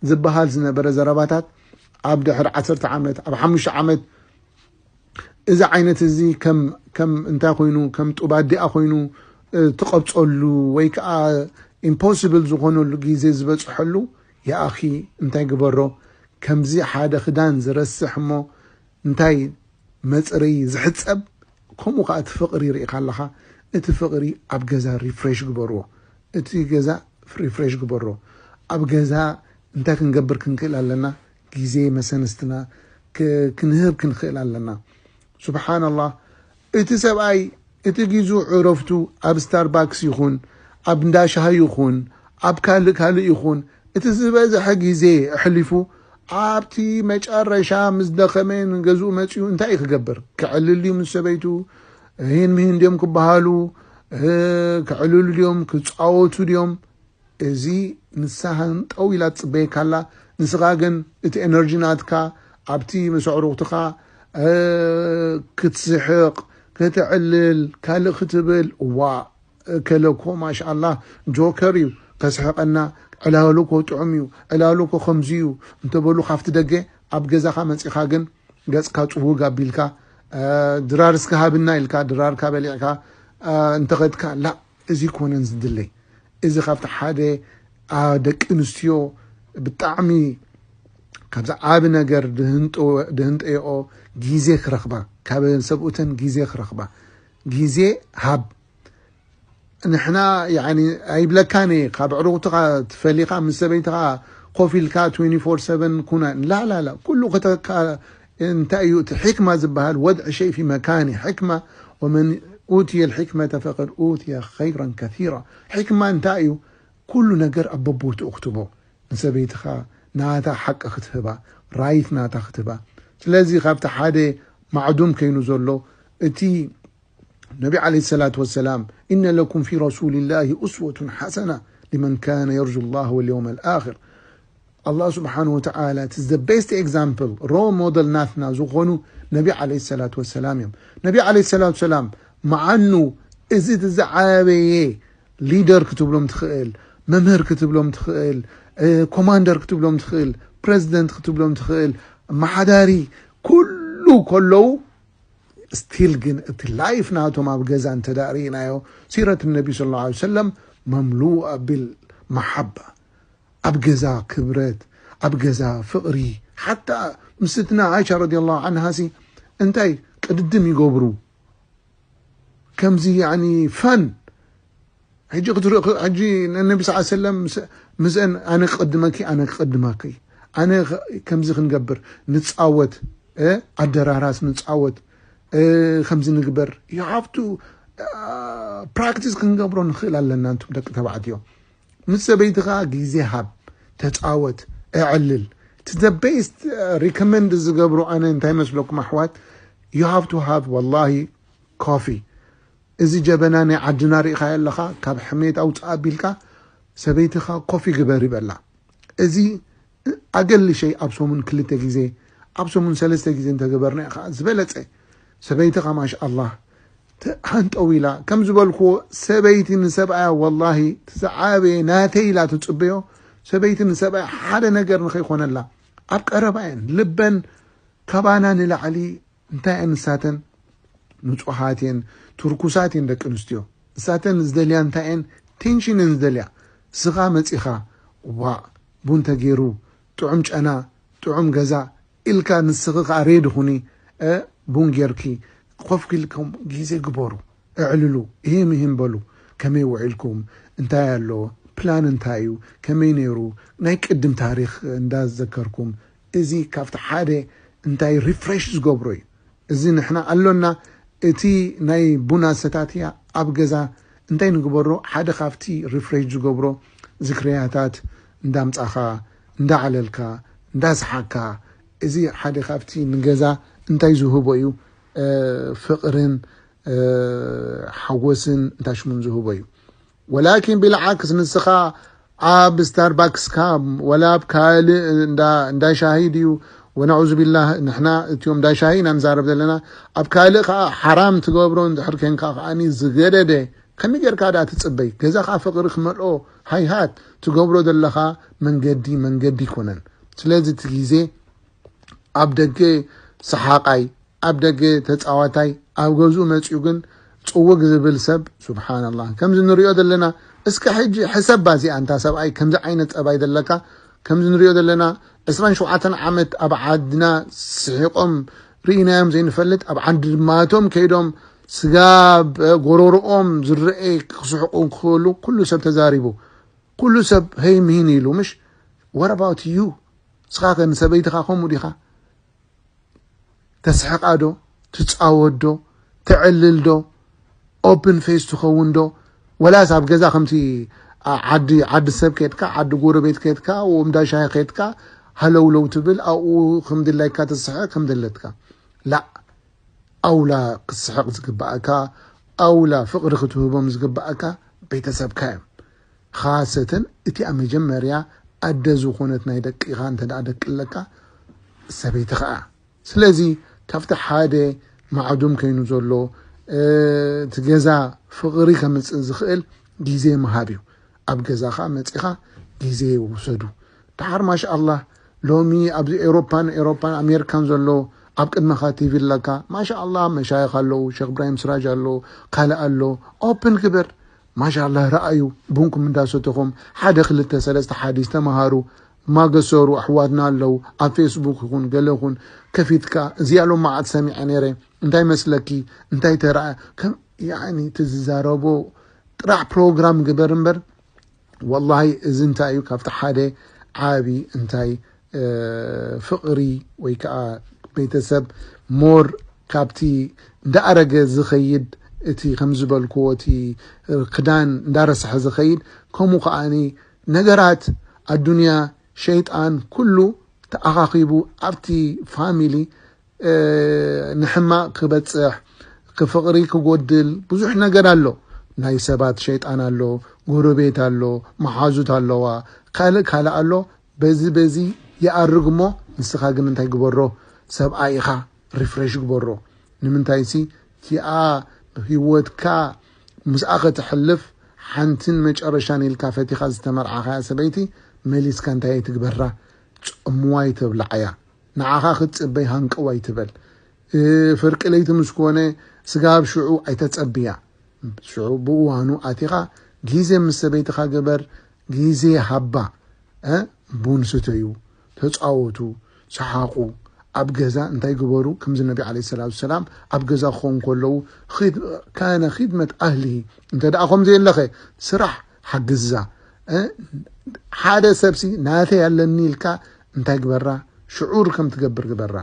ዝበሃል ዝነበረ ዘረባታት ኣብ ድሕሪ ዓሰርተ ዓመት ኣብ ሓሙሽተ ዓመት እዚ ዓይነት እዚ ከም ከም እንታይ ኮይኑ ከም ጡብ ኣዲኣ ኮይኑ ትቐብፀሉ ወይ ከዓ ኢምፖስብል ዝኾነሉ ግዜ ዝበፅሐሉ ይኣኺ እንታይ ግበሮ ከምዚ ሓደ ክዳን ዝረስሕ እሞ እንታይ መፅረይ ዝሕፀብ ከምኡ ከዓ እቲ ፍቕሪ ርኢኻ ኣለኻ። እቲ ፍቕሪ ኣብ ገዛ ሪፍሬሽ ግበርዎ። እቲ ገዛ ሪፍሬሽ ግበሮ። ኣብ ገዛ እንታይ ክንገብር ክንክእል ኣለና? ግዜ መሰንስትና ክንህብ ክንክእል ኣለና። ስብሓንላህ እቲ ሰብኣይ እቲ ጊዙ ዕረፍቱ ኣብ ስታርባክስ ይኹን ኣብ እንዳሻሂ ይኹን ኣብ ካልእ ካልእ ይኹን እቲ ዝበዝሐ ግዜ ኣሕሊፉ ኣብቲ መጨረሻ ምስ ደኸመ ንገዝኡ መፅኡ እንታይ እዩ ክገብር? ክዕልል ድዩ ምስ ሰበይቱ? ሂን ምሂን ድዮም ክበሃሉ? ክዕልሉ ድዮም ክፃወቱ ድዮም? እዚ ንሳ ሃንጠው ኢላ ትፅበየካ ኣላ። ንስኻ ግን እቲ ኤነርጂ ናትካ ኣብቲ ምስ ኣዕሩኽትኻ ክትስሕቕ ክትዕልል ካልእ ክትብል እዋ እከለ እኮ ማሻኣላ ጆከር እዩ ከስሕቐና ዕላሉ እኮ ጥዑም እዩ ዕላሉ እኮ ከምዚ እዩ እንተበሉ ካብቲ ደገ ኣብ ገዛኻ መፂኻ ግን ገፅካ ፅውግ ኣቢልካ ድራር እስከ ሃብና ኢልካ ድራርካ በሊዕካ እንተኸድካ ላ እዚ ኮነን ዝድለይ እዚ ካብቲ ሓደ ደቂ ኣንስትዮ ብጣዕሚ ካብዚ ዓቢ ነገር ድህንጠየኦ ግዜ ክረኽባ ካብ ሰብኡተን ግዜ ክረኽባ ግዜ ሃብ ንሕና ኣይብለካን እየ ካብ ዕሩቕትኻ ትፈሊኻ ምስ ሰበይትኻ ኮፍ ኢልካ ኩና ላላላ ኩሉ ከተካ እንታይ እዩ እቲ ሕክማ ዝበሃል ወድዒ ሸይ ፊ መካኒ ሕክማ ወመን ኡትየ ልሕክመተ ፈቀድ ኡትየ ኸይረን ከሲራ ሕክማ እንታይ እዩ ኩሉ ነገር ኣብ በቦትኡ ክትቦ ንሰበይትኻ ናታ ሓቂ ክትህባ ራይት ናታ ክትህባ ስለዚ ካብቲ ሓደ ማዕዱም ከይኑ ዘሎ እቲ ነቢ ዓለይሂ ሰላቱ ወሰላም፣ "ኢነ ለኩም ፊ ረሱሊላሂ ኡስወቱን ሐሰና ሊመን ካነ የርጁ ላህ ወልየውመል ኣኺር።" ኣላህ ስብሓነሁ ወተዓላ እቲ the best example role model ናትና ዝኾኑ ነቢ ዓለይሂ ሰላቱ ወሰላም እዮም። ነቢ ዓለይሂ ሰላቱ ወሰላም መዓኑ እዚ እቲ ዝዓበየ ሊደር ክትብሎም ትኽእል፣ መምህር ክትብሎም ትኽእል፣ ኮማንደር ክትብሎም ትኽእል፣ ፕረዚደንት ክትብሎም ትኽእል፣ ኣመሓዳሪ ኩሉ ከለዉ ስቲል ግን እቲ ላይፍ ናቶም ኣብ ገዛ እንተ ደኣ ርኢናዮ ሲረት ነቢ ስለ ላ ሰለም መምሉኣ ቢል መሓባ ኣብ ገዛ ክብረት ኣብ ገዛ ፍቕሪ፣ ሓታ ምስትና ዓይሻ ረዲየላሁ ዓንሃ ሲ እንታይ ቅድድም ይገብሩ፣ ከምዚ ያኒ ፈን። ሕጂ ክትርኢ፣ ሕጂ ነቢ ስ ሰለም ምስ-፣ ምስአን ኣነ ክቕድመኪ፣ ኣነ ክቕድመኪ፣ ኣነ ኸ-፣ ከምዚ ክንገብር ንጻወት፣ እ፣ ኣደራራስ ንጻወት፣ እ፣ ከምዚ ንግበር። You have to practice ክንገብሮ ንኽእል ኣለና፣ እንቱም ደቂ ተባዕትዮ። ምስ ሰበይትኻ ግዜ ሃብ፣ ተጻወት፣ እዕልል። እቲ the best recommend ዝገብሮ ኣነ እንታይ መስለኩም ኣሕዋት? You have to have ወላሂ ኮፊ። እዚ ጀበና ናይ ዓድና ርኢኻዮ ኣለኻ፣ ካብ ሕሜት ኣውፅእ ኣቢልካ ሰበይትኻ ኮፊ ግበሪ በላ። እዚ ኣገሊ ሸይ ኣብ ሰሙን ክልተ ግዜ፣ ኣብ ሰሙን ሰለስተ ግዜ እንተገበርና ኢኻ ዝበለጸ። ሰበይትኻ ማሻኣላህ ተ-፣ ሃንጠው ኢላ፣ ከም ዝበልክዎ ሰበይቲ ንሰብኣያ ወላሂ እቲ ዝዓበየ ናተይ ኢላ ትጽበዮ። ሰበይቲ ንሰብኣያ ሓደ ነገር ንኸይኮነላ ኣብ ቀረባ እየን፣ ልበን ካባና ንላዕሊ እንታይ እየን ንሳተን? ንጹሃት እየን፣ ትርኩሳት እየን ደቂ ኣንስትዮ። ንሳተን ዝደልያ እንታይ እየን? ቴንሽን እየን ዝደልያ። ስኻ መጺኻ፣ ዋእ፣ ቡን ተገይሩ፣ ጥዑም ጨና፣ ጥዑም ገዛ ኢልካ፣ ንስኺ ከኣ ሬዲ ኩኒ፣ እ፣ ቡን ጌርኪ፣ ኮፍ ኢልኩም ግዜ ግበሩ፣ እዕልሉ፣ ይህም ይህም በሉ። ከመይ ውዒልኩም? እንታይ ኣሎ? ፕላን እንታይ እዩ? ከመይ ነይሩ? ናይ ቅድም ታሪኽ እንዳዘከርኩም፣ እዚ ካብቲ ሓደ እንታይ ሪፍሬሽ ዝገብሮ እዩ። እዚ ንሕና ኣሎና፣ እቲ ናይ ቡን ኣሰታትያ ኣብ ገዛ እንታይ ንግበሮ? ሓደ ካብቲ ሪፍሬሽ ዝገብሮ ዝክርያታት እንዳምጻኻ፣ እንዳዓለልካ፣ እንዳሰሓቅካ፣ እዚ ሓደ ካብቲ ንገዛ እንታይ ዝህቦ እዩ? እ፣ ፍቕርን፣ እ፣ ሓጎስን እንታሽሙን ዝህቦ እዩ። ወላኪን ቢልዓክስ ንስኻ ኣብ ስታርባክስካ ወላ ኣብ ካልእ እንዳ፣ እንዳ ሻሂ ድዩ? ወነዑዙ ቢላህ፣ ንሕና እቲኦም እንዳ ሻሂ ኢና ንዛረብ ዘለና። ኣብ ካልእ ከዓ ሓራም ትገብሮ እንድሕር ኬንካ ከዓኒ ዝገደደ ከመይ ጌርካ ደኣ ትጽበይ? ገዛኻ ፍቕሪ ክመልኦ ሃይሃት፣ ትገብሮ ዘለኻ መንገዲ መንገዲ ኣይኮነን። ስለዚ እቲ ግዜ ኣብ ደገ ሰሓቓይ፣ ኣብ ደገ ተጻዋታይ፣ ኣብ ገዝኡ መጺኡ ግን ጽውግ ዝብል ሰብ፣ ሱብሓነላህ። ከምዚ ንሪኦ ዘለና፣ እስከ ሕጂ ሕሰባ እዚኣ፣ እንታ ሰብኣይ ከምዚ ዓይነት ጸባይ ዘለካ፣ ከምዚ ንሪኦ ዘለና፣ ዕስራን ሸውዓተን ዓመት ኣብ ዓድና ስሒቖም ርኢናዮም ዘይንፈልጥ፣ ኣብ ዓዲ ድማቶም ከይዶም ስጋ ብ-፣ ጎሮሮኦም ዝረኤ ክስሕቑ ክኽእሉ ኩሉ ሰብ ተዛሪቡ። ኩሉ ሰብ ሄይ ምህን ኢሉ፣ ምሽ? What about you? ንስኻ ከ ንሰበይትኻ ከምኡ ዲኻ? ተስሕቓ ዶ? ትጻወት ዶ? ተዕልል ዶ? ኦፕን ፌስ ትኸውን ዶ? ወላስ ኣብ ገዛ ከምቲ ዓ-፣ ዓዲ፣ ዓዲ ሰብ ከድካ፣ ዓዲ ጎረቤት ከድካ፣ ወይ እንዳ ሻሂ ከድካ፣ ሃለውለው ትብል፣ ኣብኡ ከም ድላይካ ትስሕቕ ከም ዘለትካ? ላእ። ኣውላ ክትስሕቕ ዝግብኣካ፣ ኣውላ ፍቕሪ ክትህቦም ዝግብኣካ ቤተሰብካ እዮም። ኻሰተን እቲኣ መጀመርያ ኣደ ዝኾነት ናይ ደቂኻ እንተ ደኣ ደቂ ኣለካ፣ ሰበይቲ ኸኣ። ስለዚ ካብቲ ሓደ ማዕዱም ከይኑ ዘሎ፣ እ፣ እቲ ገዛ ፍቕሪ ከምጽእ ዝኽእል ግዜ ምሃብ እዩ። ኣብ ገዛኻ መጺኻ ግዜ ውሰዱ። ደሓር ማሻኣላህ ሎሚ ኣብዚ ኤውሮፓን፣ ኤውሮፓን ኣሜሪካን ዘሎ ኣብ ቅድመኻ ቲቪ ኣለካ። ማሻኣላህ መሻይኽ ኣለዉ፣ ሸኽ እብራሂም ስራጅ ኣሎ፣ ካልእ ኣሎ። ኦፕን ግበር። ማሻኣላህ ረኣዩ፣ ቡንኩም እንዳሰተኹም ሓደ ክልተ ሰለስተ ሓዲስ ተመሃሩ። ማገሰሩ ኣሕዋትና ኣለዉ፣ ኣብ ፌስቡክ ይኹን ገለ ይኹን ከፊትካ፣ እዚኣ ሎም መዓት ሰሚዐ ነይረ፣ እንታይ መስለኪ፣ እንታይ ተረኣ፣ ከም ያኒ እቲ ዝዛረቦ ጥራሕ ፕሮግራም ግበር እምበር፣ ወላሂ እዚ እንታይ እዩ፣ ካብቲ ሓደ ዓቢ እንታይ፣ እ፣ ፍቕሪ ወይ ከዓ ቤተሰብ ሞር ካብቲ እንዳኣረገ ዝኸይድ፣ እቲ ከም ዝበልክዎ እቲ ክዳን እንዳረስሐ ዝኸይድ፣ ከምኡ ከዓኒ ነገራት ኣዱንያ ሸይጣን ኩሉ ተኣኻኺቡ ኣብቲ ፋሚሊ፣ እ፣ ንሕማቕ ክበጽሕ፣ ክፍቕሪ ክጎድል ብዙሕ ነገር ኣሎ። ናይ ሰባት ሸይጣን ኣሎ፣ ጎረቤት ኣሎ፣ መሓዙት ኣለዋ፣ ካልእ ካልእ ኣሎ። በዚ በዚ ይኣርግ እሞ ንስኻ ግን እንታይ ግበሮ? ሰብኣይ ኢኻ፣ ሪፍሬሽ ግበሮ። ንምንታይሲ እቲኣ ህይወትካ ምስኣ ከተሕልፍ ሓንትን መጨረሻን ኢልካ ፈቲኻ ዝተመርዓኻያ ሰበይቲ መሊስካ እንታይ ኣይትግበራ? ጸምዋ ኣይተብልዓያ። ንዓኻ ክትጽበይ ሃንቀው ኣይትበል። እ፣ ፍርቂ ለይቲ ምስ ኮነ ስጋብ ሽዑ ኣይተጸብያ። ሽዑ ብእዋኑ ኣቲኻ ግዜ ምስ ሰበይትኻ ግበር፣ ግዜ ሃባ። እ፣ ቡን ስተዩ፣ ተጻወቱ፣ ሰሓቑ። ኣብ ገዛ እንታይ ግበሩ? ከምዚ ነቢ ዓለይሂ ሰላቱ ሰላም ኣብ ገዛ ክኾኑ ከለዉ፣ ኺድ-፣ ካነ ኺድመት ኣህሊሂ። እንተ ደኣ ከምዚ የለኸ፣ ስራሕ ሓግዛ። እ፣ ሓደ ሰብሲ ናተይ ኣለኒ ኢልካ እንታይ ግበራ? ሽዑር ከም ትገብር ግበራ።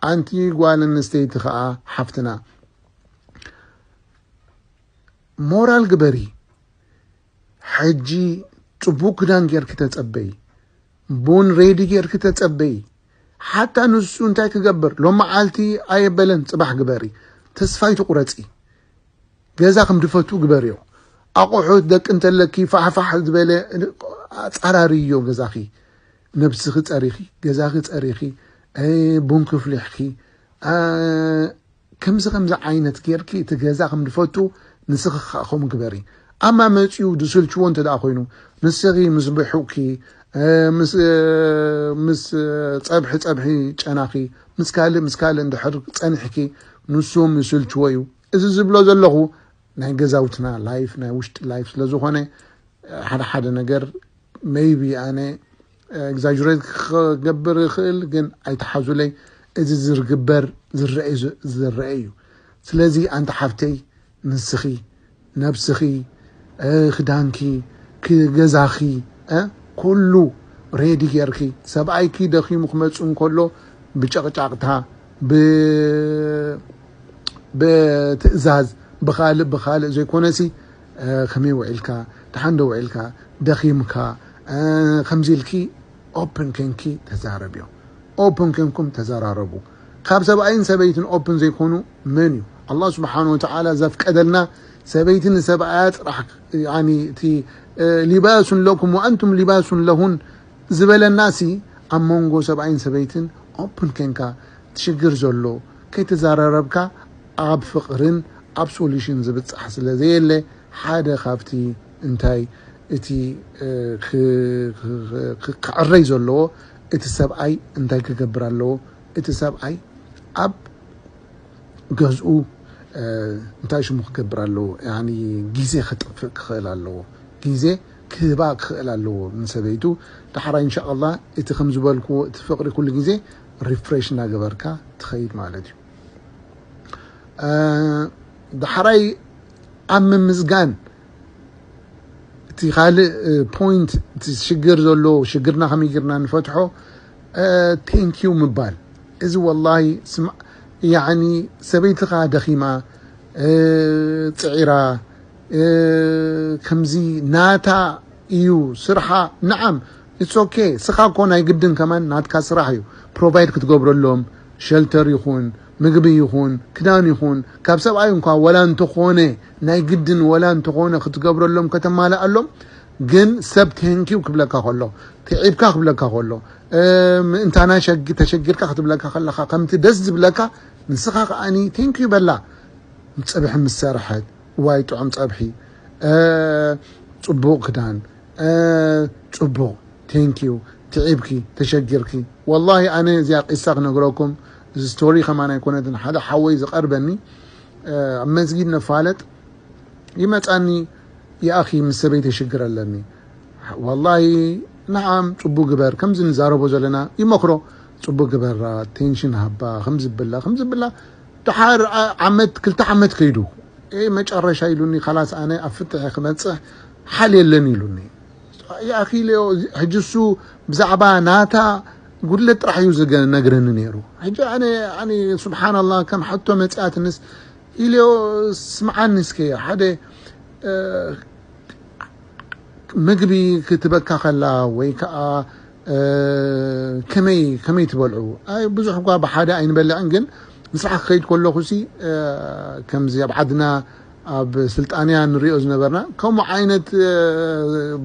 ኣንቲ ጓል ኣንስተይቲ ኸኣ ሓፍትና፣ ሞራል ግበሪ። ሕጂ ጽቡቕ ክዳን ጌርኪ ተጸበዪ፣ ቡን ሬዲ ጌርኪ ተጸበዪ። ሓታ ንሱ እንታይ ክገብር? ሎም መዓልቲ ኣየበለን፣ ጽባሕ ግበሪ። ተስፋ ኣይትቑረጺ። ገዛ ከም ድፈቱ ግበርዮ። ኣቑሑት ደቂ እንተለኪ ፋሕፋሕ ዝበለ ኣጻራርዮ ገዛኺ። ነብስኺ ጸሪኺ፣ ገዛኺ ጸሪኺ፣ እ፣ ቡን ክፍሊሕኪ፣ እ፣ ከምዚ ከምዚ ዓይነት ጌርኪ እቲ ገዛ ከም ድፈቱ ንስኺ ከዓ ከምኡ ግበሪ። ኣማ መጺኡ ድስልችዎ እንተ ደኣ ኮይኑ፣ ንስኺ ምስ ብሑቕኪ፣ እ፣ ምስ፣ እ፣ ምስ፣ እ፣ ጸብሒ ጸብሒ ጨናኺ፣ ምስ ካልእ ምስ ካልእ እንድሕር ጸኒሕኪ፣ ንሶም ይስልችዎ እዩ። እዚ ዝብሎ ዘለኹ ናይ ገዛውትና ላይፍ፣ ናይ ውሽጢ ላይፍ ስለ ዝኾነ፣ ሓደ ሓደ ነገር ሜይቢ ኣነ ኤግዛጅሬት ክገብር ይኽእል፣ ግን ኣይትሓዙለይ። እዚ ዝርግበር ዝረአ እዩ፣ ዝረአ እዩ። ስለዚ ኣንቲ ሓፍተይ፣ ንስኺ፣ ነብስኺ፣ እ፣ ክዳንኪ፣ ክ-፣ ገዛኺ፣ እ፣ ኩሉ ሬዲ ጌርኪ፣ ሰብኣይኪ ደኺሙ ክመጽእ እንከሎ ብጨቕጫቕታ፣ ብ-፣ ብትእዛዝ፣ ብኻልእ ብኻልእ ዘይኮነሲ፣ እ፣ ከመይ ውዒልካ፣ ደሓን ዶ ውዒልካ፣ ደኺምካ፣ እ፣ ከምዚ ኢልኪ ኦፕን ኬንኪ ተዛረብዮ። ኦፕን ኬንኩም ተዘራረቡ። ካብ ሰብኣይን ሰበይትን ኦፕን ዘይኮኑ መን እዩ? ኣላህ ስብሓን ወተዓላ ዘፍቀደልና ሰበይቲ ንሰብኣያ ጥራሕ፣ ያኒ፣ እቲ፣ እ፣ ሊባሱን ለኩም ወኣንቱም ሊባሱን ለሁን ዝበለናሲ፣ ኣብ መንጎ ሰብኣይን ሰበይትን ኦፕን ኬንካ፣ እቲ ሽግር ዘሎ ከይተዘራረብካ ኣብ ፍቕርን ኣብ ሶሉሽን ዝብጻሕ ስለ ዘየለ፣ ሓደ ካብቲ እንታይ እቲ፣ እ፣ ክ-፣ ክ-፣ ክ-፣ ክዕረይ ዘለዎ፣ እቲ ሰብኣይ እንታይ ክገብር ኣለዎ? እቲ ሰብኣይ ኣብ ገዝኡ፣ እ፣ እንታይ ሽሙ ክገብር ኣለዎ? ያኒ ግዜ ከጥፍእ ክኽእል ኣለዎ። ግዜ ክህባ ክኽእል ኣለዎ ንሰበይቱ። ዳሕራይ እንሻኣላህ እቲ ከም ዝበልክዎ እቲ ፍቕሪ ኩሉ ግዜ ሪፍሬሽ እናገበርካ ትኸይድ ማለት እዩ። እ፣ ዳሕራይ ኣብ ምምዝጋን እቲ ካልእ፣ እ፣ ፖይንት፣ እቲ ሽግር ዘሎ ሽግርና ከመይ ጌርና ንፈትሖ፣ እ፣ ቴንክ ዩ ምባል። እዚ ወላሂ ስማ-፣ ያኒ ሰበይትኻ ደኺማ፣ እ፣ ጽዒራ፣ እ፣ ከምዚ ናታ እዩ ስርሓ። ነዓም፣ ኢትስ ኦኬ። ስኻ እኮ ናይ ግድን ከማን ናትካ ስራሕ እዩ። ፕሮቫይድ ክትገብረሎም፣ ሸልተር ይኹን፣ ምግቢ ይኹን፣ ክዳን ይኹን፣ ካብ ሰብኣይ እንኳ ወላ እንተኾነ፣ ናይ ግድን ወላ እንተኾነ ክትገብረሎም ከተማልኣሎም፣ ግን ሰብ ቴንኪው ክብለካ ከሎ፣ ትዒብካ ክብለካ ከሎ፣ እ፣ ምእንታና ሸግ-፣ ተሸጊርካ ክትብለካ ከለኻ፣ ከምቲ ደስ ዝብለካ፣ ንስኻ ከኣኒ ቴንኪው በላ። ጸብሒ ምስ ሰርሐት፣ ዋይ ጥዑም ጸብሒ፣ እ፣ ጽቡቕ ክዳን፣ እ፣ ጽቡቕ፣ ቴንኪው፣ ትዒብኪ፣ ተሸጊርኪ። ወላሂ ኣነ እዚኣ ቂሳ ክነግረኩም፣ እዚ ስቶሪ ከማን ኣይኮነትን፣ ሓደ ሓወይ ዝቐርበኒ፣ እ፣ ኣብ መስጊድ ነፋለጥ፣ ይመጻኒ፣ ይኣኺ ምስ ሰበይተይ ሽግር ኣለኒ። ወላሂ ነዓም፣ ጽቡቕ ግበር፣ ከምዚ ንዛረቦ ዘለና ይመኽሮ፣ ጽቡቕ ግበራ፣ ቴንሽን ሃባ፣ ከምዚ ብላ፣ ከምዚ ብላ። ደሓር ዓ-፣ ዓመት፣ ክልተ ዓመት ከይዱ፣ ኤ፣ መጨረሻ ኢሉኒ፣ ካላስ ኣነ ኣብ ፍትሒ ክመጽሕ ሓል የለን ኢሉኒ። ይኣኺ ኢለዮ፣ ሕጂ እሱ ብዛዕባ ናታ ጉድለት ጥራሕ እዩ ዝገ-፣ ነግረኒ ነይሩ። ሕጂ ኣነ፣ ኣነ፣ ስብሓንላህ፣ ከም ሕቶ መጽኣትንስ ኢልዮ፣ ስምዓኒ እስከ፣ ሓደ፣ እ፣ ምግቢ ክትበካ ከላ ወይ ከኣ፣ እ፣ ከመይ፣ ከመይ ትበልዑ? ኣይ፣ ብዙሕ እኳ ብሓደ ኣይንበልዕን፣ ግን ንስራሕ ክኸይድ ከለኹሲ፣ እ፣ ከምዚ ኣብ ዓድና ኣብ ስልጣንያ ንሪኦ ዝነበርና፣ ከምኡ ዓይነት፣ እ፣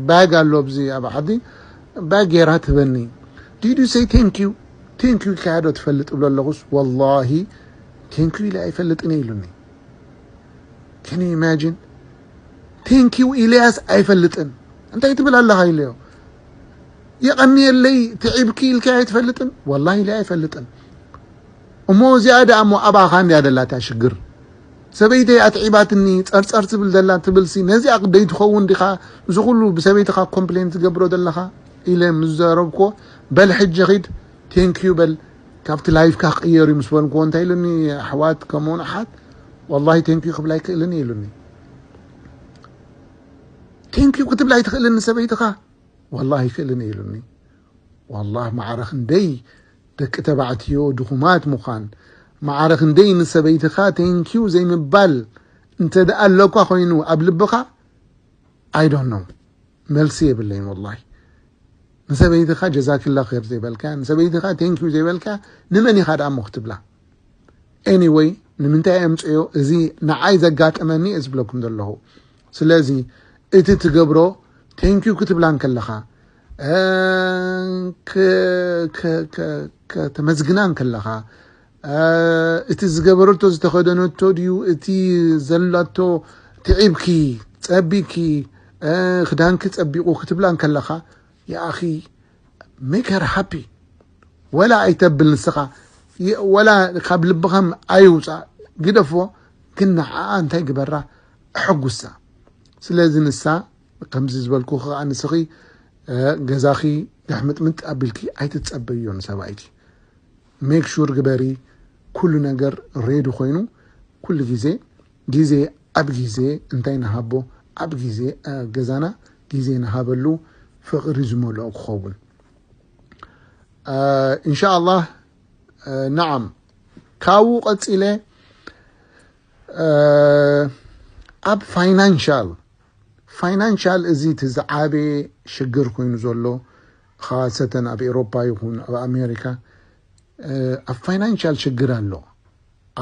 ባግ ኣሎ ኣብዚ ኣብ ዓዲ፣ ባግ ጌራ ትህበኒ። Did you say thank you? ቴንኪዩ ኢልካዮ ዶ ትፈልጥ እብሎ ኣለኹስ፣ ወላሂ ቴንኪዩ ኢለ ኣይፈልጥን እየ ኢሉኒ። Can you imagine? ቴንኪዩ ኢለያስ ኣይፈልጥን። እንታይ ትብል ኣለኻ ኢለዮ። የቐንየለይ ትዒብኪ ኢልካዮ ኣይትፈልጥን? ወላሂ ኢለ ኣይፈልጥን። እሞ እዚኣ ደኣ እሞ ኣባኻ እንድያ ደላታ ሽግር። ሰበይተይ ኣትዒባትኒ፣ ጸርጸር ትብል ዘላ ትብልሲ፣ ነዚኣ ደይትኸውን ዲኻ እዚ ኩሉ ብሰበይትኻ ኮምፕሌን ትገብሮ ዘለኻ? ኢለ ምስ ዘረብኮ፣ በል ሕጂ ኺድ፣ ቴንኪዩ በል፣ ካብቲ ላይፍካ ክቕየር እዩ ምስ በልክዎ፣ እንታይ ኢሉኒ? ኣሕዋት ከምኡውን ኣሓት፣ ወላሂ ቴንኪዩ ክብል ኣይክእልን እዩ ኢሉኒ። ቴንኪዩ ክትብል ኣይትኽእልን ንሰበይትኻ? ወላሂ ኣይክእልን እዩ ኢሉኒ። ወላሂ ማዕረ ክንደይ ደቂ ተባዕትዮ ድኹማት ምዃን፣ ማዕረ ክንደይ ንሰበይትኻ ቴንኪዩ ዘይምባል እንተ ደኣ ኣለኳ ኮይኑ ኣብ ልብኻ፣ I don't know፣ መልሲ የብለይን ወላሂ። ንሰበይትኻ ጀዛኪላ ኸይር ዘይበልካ፣ ንሰበይትኻ ቴንኪዩ ዘይበልካ፣ ንመን ኢኻ ደኣ እሞ ክትብላ? Anyway፣ ንምንታይ ኣምፅዮ? እዚ ንዓይ ዘጋጠመኒ እየ ዝብለኩም ዘለኹ። ስለዚ እቲ ትገብሮ ቴንኪዩ ክትብላ እንከለኻ፣ እ፣ ከ-፣ ከ-፣ ከ-፣ ከተመስግና እንከለኻ፣ እ፣ እቲ ዝገበረቶ ዝተኸደነቶ ድዩ እቲ ዘላቶ ትዒብኪ፣ ጸቢኪ፣ እ፣ ክዳንኪ ጸቢቑ ክትብላ እንከለኻ፣ የኣኺ፣ make her happy። ወላ ኣይተብል ንስኻ፣ የ-፣ ወላ ካብ ልብኻም ኣይውፃእ፣ ግደፎ። ግን ንዓኣ እንታይ ግበራ? ኣሐጉሳ። ስለዚ ንሳ፣ ከምዚ ዝበልኩ ከዓ ንስኺ፣ እ፣ ገዛኺ ጋሕምጥምጥ ኣቢልኪ ኣይትጸበዮ ንሰብኣይኪ። ሜክ ሹር ግበሪ፣ ኩሉ ነገር ሬዲ ኮይኑ፣ ኩሉ ግዜ፣ ግዜ ኣብ ግዜ እንታይ ንሃቦ፣ ኣብ ግዜ፣ እ፣ ገዛና ግዜ ንሃበሉ፣ ፍቕሪ ዝመልኦ ክኸውን። እ፣ ኢንሻኣላህ፣ እ፣ ነዓም፣ ካብኡ ቀጺለ፣ እ፣ ኣብ ፋይናንሻል፣ ፋይናንሻል እዚ እቲ ዝዓበየ ሽግር ኮይኑ ዘሎ፣ ኻሰተን ኣብ ኤውሮፓ ይኹን ኣብ ኣሜሪካ፣ እ፣ ኣብ ፋይናንሻል ሽግር ኣሎ፣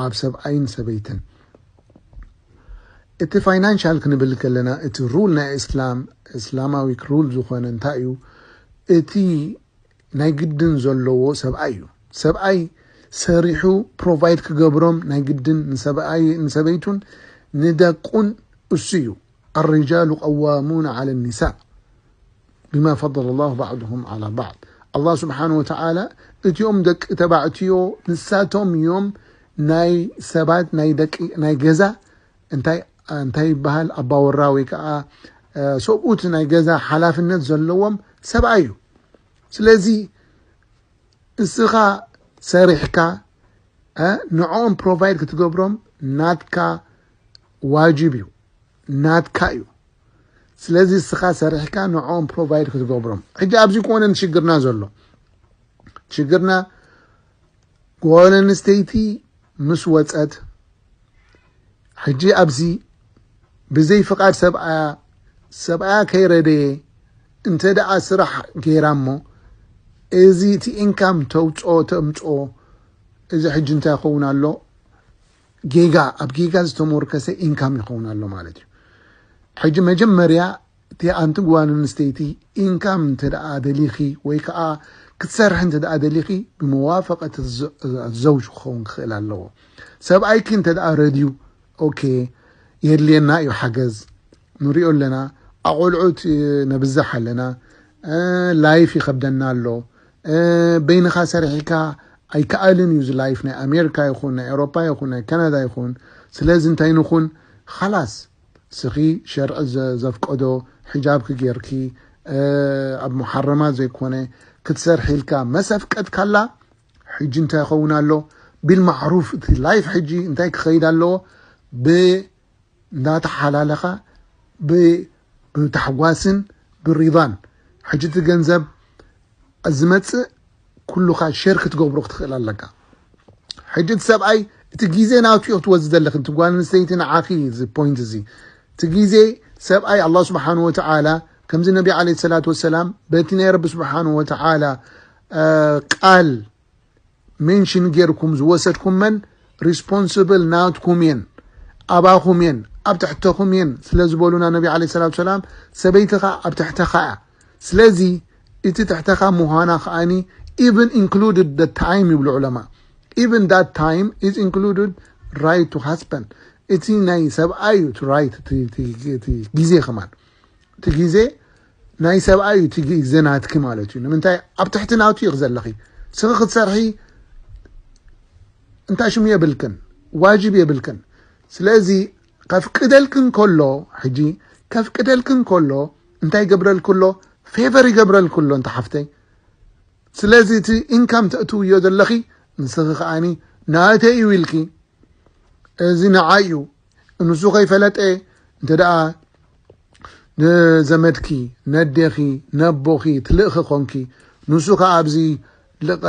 ኣብ ሰብኣይን ሰበይትን። እቲ ፋይናንሻል ክንብል ከለና፣ እቲ ሩል ናይ እስላም፣ እስላማዊ ሩል ዝኾነ እንታይ እዩ? እቲ ናይ ግድን ዘለዎ ሰብኣይ እዩ። ሰብኣይ ሰሪሑ ፕሮቫይድ ክገብሮም ናይ ግድን ንሰብኣይ፣ ንሰበይቱን ንደቁን እሱ እዩ። الرجال قوامون على النساء بما فضل الله بعضهم على بعض። ኣላህ ስብሓን ወተዓላ እቲኦም ደቂ ተባዕትዮ ንሳቶም እዮም ናይ ሰባት ናይ ደቂ ናይ ገዛ እንታይ፣ እንታይ ይበሃል፣ ኣባወራ ወይ ከዓ፣ እ፣ ሰብኡት ናይ ገዛ ሓላፍነት ዘለዎም ሰብኣይ እዩ። ስለዚ እስኻ ሰሪሕካ፣ እ፣ ንዕኦም ፕሮቫይድ ክትገብሮም ናትካ ዋጅብ እዩ፣ ናትካ እዩ። ስለዚ እስኻ ሰሪሕካ ንዕኦም ፕሮቫይድ ክትገብሮም። ሕጂ ኣብዚ ኮነ ሽግርና ዘሎ፣ ሽግርና ጓል ኣንስተይቲ ምስ ወጸት፣ ሕጂ ኣብዚ ብዘይ ፍቓድ ሰብኣያ፣ ሰብኣያ ከይረደየ እንተ ደኣ ስራሕ ገይራ እሞ፣ እዚ እቲ ኢንካም ተውፅኦ፣ ተምፅኦ፣ እዚ ሕጂ እንታይ ይኸውን ኣሎ? ጌጋ፣ ኣብ ጌጋ ዝተሞርከሰ ኢንካም ይኸውን ኣሎ ማለት እዩ። ሕጂ መጀመርያ እቲ ኣንቲ ጓል ኣንስተይቲ ኢንካም እንተ ደኣ ደሊኺ ወይ ከዓ ክትሰርሒ እንተ ደኣ ደሊኺ፣ ብመዋፈቀት ዘ-፣ ዘውጅ ክኸውን ክኽእል ኣለዎ። ሰብኣይኪ እንተ ደኣ ረድዩ፣ ኦኬ፣ የድልየና እዩ ሓገዝ፣ ንሪኦ ኣለና፣ ኣቆልዑት ነብዝሕ ኣለና፣ እ፣ ላይፍ ይኸብደና ኣሎ፣ እ፣ በይንኻ ሰሪሒካ ኣይከኣልን እዩ እዚ ላይፍ ናይ ኣሜሪካ ይኹን ናይ ኤውሮፓ ይኹን ናይ ካናዳ ይኹን። ስለዚ እንታይ ንኹን፣ ኻላስ፣ ስኺ ሸርዒ ዘ-፣ ዘፍቀዶ ሒጃብኪ ጌርኪ፣ እ፣ ኣብ ሙሓረማት ዘይኮነ ክትሰርሒ ኢልካ መሰፍቀድካላ፣ ሕጂ እንታይ ይኸውን ኣሎ? ቢልማዕሩፍ እቲ ላይፍ ሕጂ እንታይ ክኸይድ ኣለዎ? ብ-፣ እንዳተሓላለኻ ብ-፣ ብታሕጓስን ብሪዳን። ሕጂ እቲ ገንዘብ ዝመጽእ ኩሉኻ ሼር ክትገብሮ ክትኽእል ኣለካ። ሕጂ እቲ ሰብኣይ እቲ ግዜ ናቱ እዩ ክትወስድ ዘለኽን፣ እቲ ጓል ኣንስተይቲ ንዓኺ፣ እዚ ፖይንት እዚ፣ እቲ ግዜ ሰብኣይ ኣላህ ስብሓን ወተዓላ፣ ከምዚ ነቢ ዓለይሂ ሰላቱ ወሰላም በቲ ናይ ረቢ ስብሓን ወተዓላ፣ እ፣ ቃል ሜንሽን ጌርኩም ዝወሰድኩመን ሪስፖንስብል ናትኩም እየን፣ ኣባኹም እየን፣ ኣብ ትሕተኹም እየን ስለ ዝበሉና ነቢ ዓለይሂ ሰላቱ ወሰላም፣ ሰበይትኻ ኣብ ትሕተኻ እያ። ስለዚ እቲ ትሕተኻ ምዃና ከኣኒ፣ even included the time ይብሉ ዑለማ። Even that time is included right to husband። እቲ ናይ ሰብኣይ እዩ እቲ ራይት፣ እቲ፣ እቲ፣ እቲ ግዜ ከማን። እቲ ግዜ ናይ ሰብኣይ እዩ፣ እቲ ግዜ ናትኪ ማለት እዩ። ንምንታይ? ኣብ ትሕቲ ናቱ ኢኺ ዘለኺ። ስኺ ክትሰርሒ እንታይ ሽሙ የብልክን፣ ዋጅብ የብልክን። ስለዚ ከፍቅደልክን ከሎ፣ ሕጂ ከፍቅደልክን ከሎ እንታይ ይገብረልኪ ኣሎ? ፌቨር ይገብረልኩ ኣሎ እንተ ሓፍተይ። ስለዚ እቲ ኢንካም ተእትውዮ ዘለኺ ንስኺ ከዓኒ ናተይ እዩ ኢልኪ፣ እዚ ንዓይ እዩ፣ ንሱ ከይፈለጠ እንተ ደኣ ንዘመድኪ፣ ነዴኺ፣ ነቦኺ ትልእኺ ኮንኪ፣ ንሱ ከኣ ኣብዚ ልቐ-፣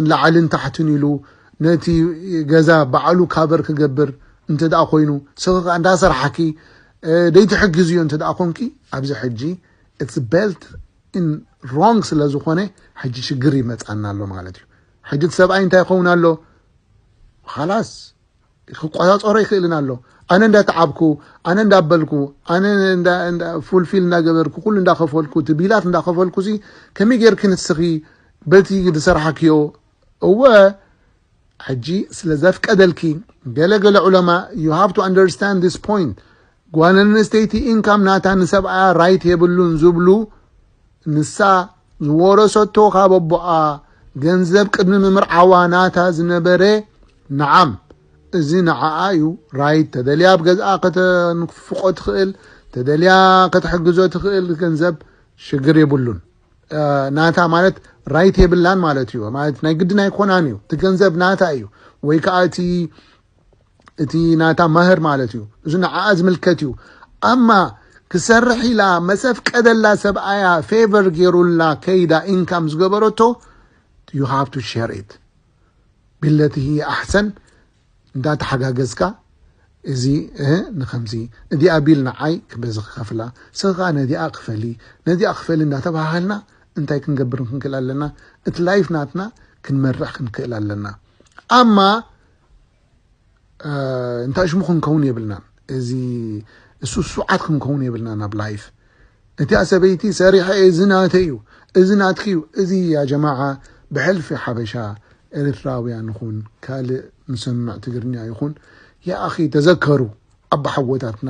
ላዕልን ታሕትን ኢሉ ነቲ ገዛ ባዕሉ ካቨር ክገብር እንተ ደኣ ኮይኑ፣ ንስኺ ከኣ እንዳሰርሓኪ፣ እ፣ ደይትሕግዝዮ እንተ ደኣ ኮንኪ፣ ኣብዚ ሕጂ it's built in wrong ስለ ዝኾነ፣ ሕጂ ሽግር ይመጻና ኣሎ ማለት እዩ። ሕጂ እቲ ሰብኣይ እንታይ ይኸውን ኣሎ? ኻላስ ክቆጻጸሮ ይኽእልን ኣሎ። ኣነ እንዳተዓብኩ፣ ኣነ እንዳበልኩ፣ ኣነ እንዳ-፣ እንዳ-፣ ፉልፊል እንዳገበርኩ፣ ኩሉ እንዳኸፈልኩ፣ እቲ ቢላት እንዳኸፈልኩ ሲ ከመይ ጌርኪ ንስኺ በቲ ዝሰርሓክዮ? እወ፣ ሕጂ ስለ ዘፍቀደልኪ፣ ገለ ገለ ዑለማ፣ you have to understand this point። ጓል ኣንስተይቲ ኢንካም ናታ ንሰብኣያ ራይት የብሉን ዝብሉ፣ ንሳ ዝወረሰቶ ካብ ኣቦኣ ገንዘብ ቅድሚ ምምርዓዋ ናታ ዝነበረ፣ ነዓም፣ እዚ ንዓኣ እዩ ራይት። ተደልያ ኣብ ገዝኣ ከተንፍቆ ትኽእል፣ ተደልያ ከተሕግዞ ትኽእል ገንዘብ ሽግር የብሉን። እ፣ ናታ ማለት ራይት የብላን ማለት እዩ። ማለት ናይ ግድን ኣይኮናን እዩ። እቲ ገንዘብ ናታ እዩ። ወይ ከዓ እቲ፣ እቲ ናታ ማህር ማለት እዩ። እዚ ንዓኣ ዝምልከት እዩ። ኣማ ክሰርሕ ኢላ መሰፍቀደላ ሰብኣያ ፌቨር ገይሩላ ከይዳ ኢንካም ዝገበረቶ፣ you have to share it ቢለቲ ኣሕሰን። እንዳተሓጋገዝካ እዚ፣ እ፣ ንኸምዚ እዚኣ ቢል ንዓይ ክበዚ ክኸፍላ፣ ስኻ ነዚኣ ክፈሊ፣ ነዚኣ ክፈሊ እንዳተባሃሃልና እንታይ ክንገብር ክንክእል ኣለና? እቲ ላይፍ ናትና ክንመርሕ ክንክእል ኣለና። ኣማ፣ እ፣ እንታይ ሽሙ ክንከውን የብልናን። እዚ እሱ ሱዓት ክንከውን የብልናን ኣብ ላይፍ። እቲኣ ሰበይቲ ሰሪሐ፣ እዚ ናተይ እዩ፣ እዚ ናትኪ እዩ፣ እዚ ያ ጀማዓ ብሕልፊ ሓበሻ ኤርትራውያን ይኹን ካልእ ንሰምዕ ትግርኛ ይኹን፣ ያ ኣኺ ተዘከሩ ኣቦሓጎታትና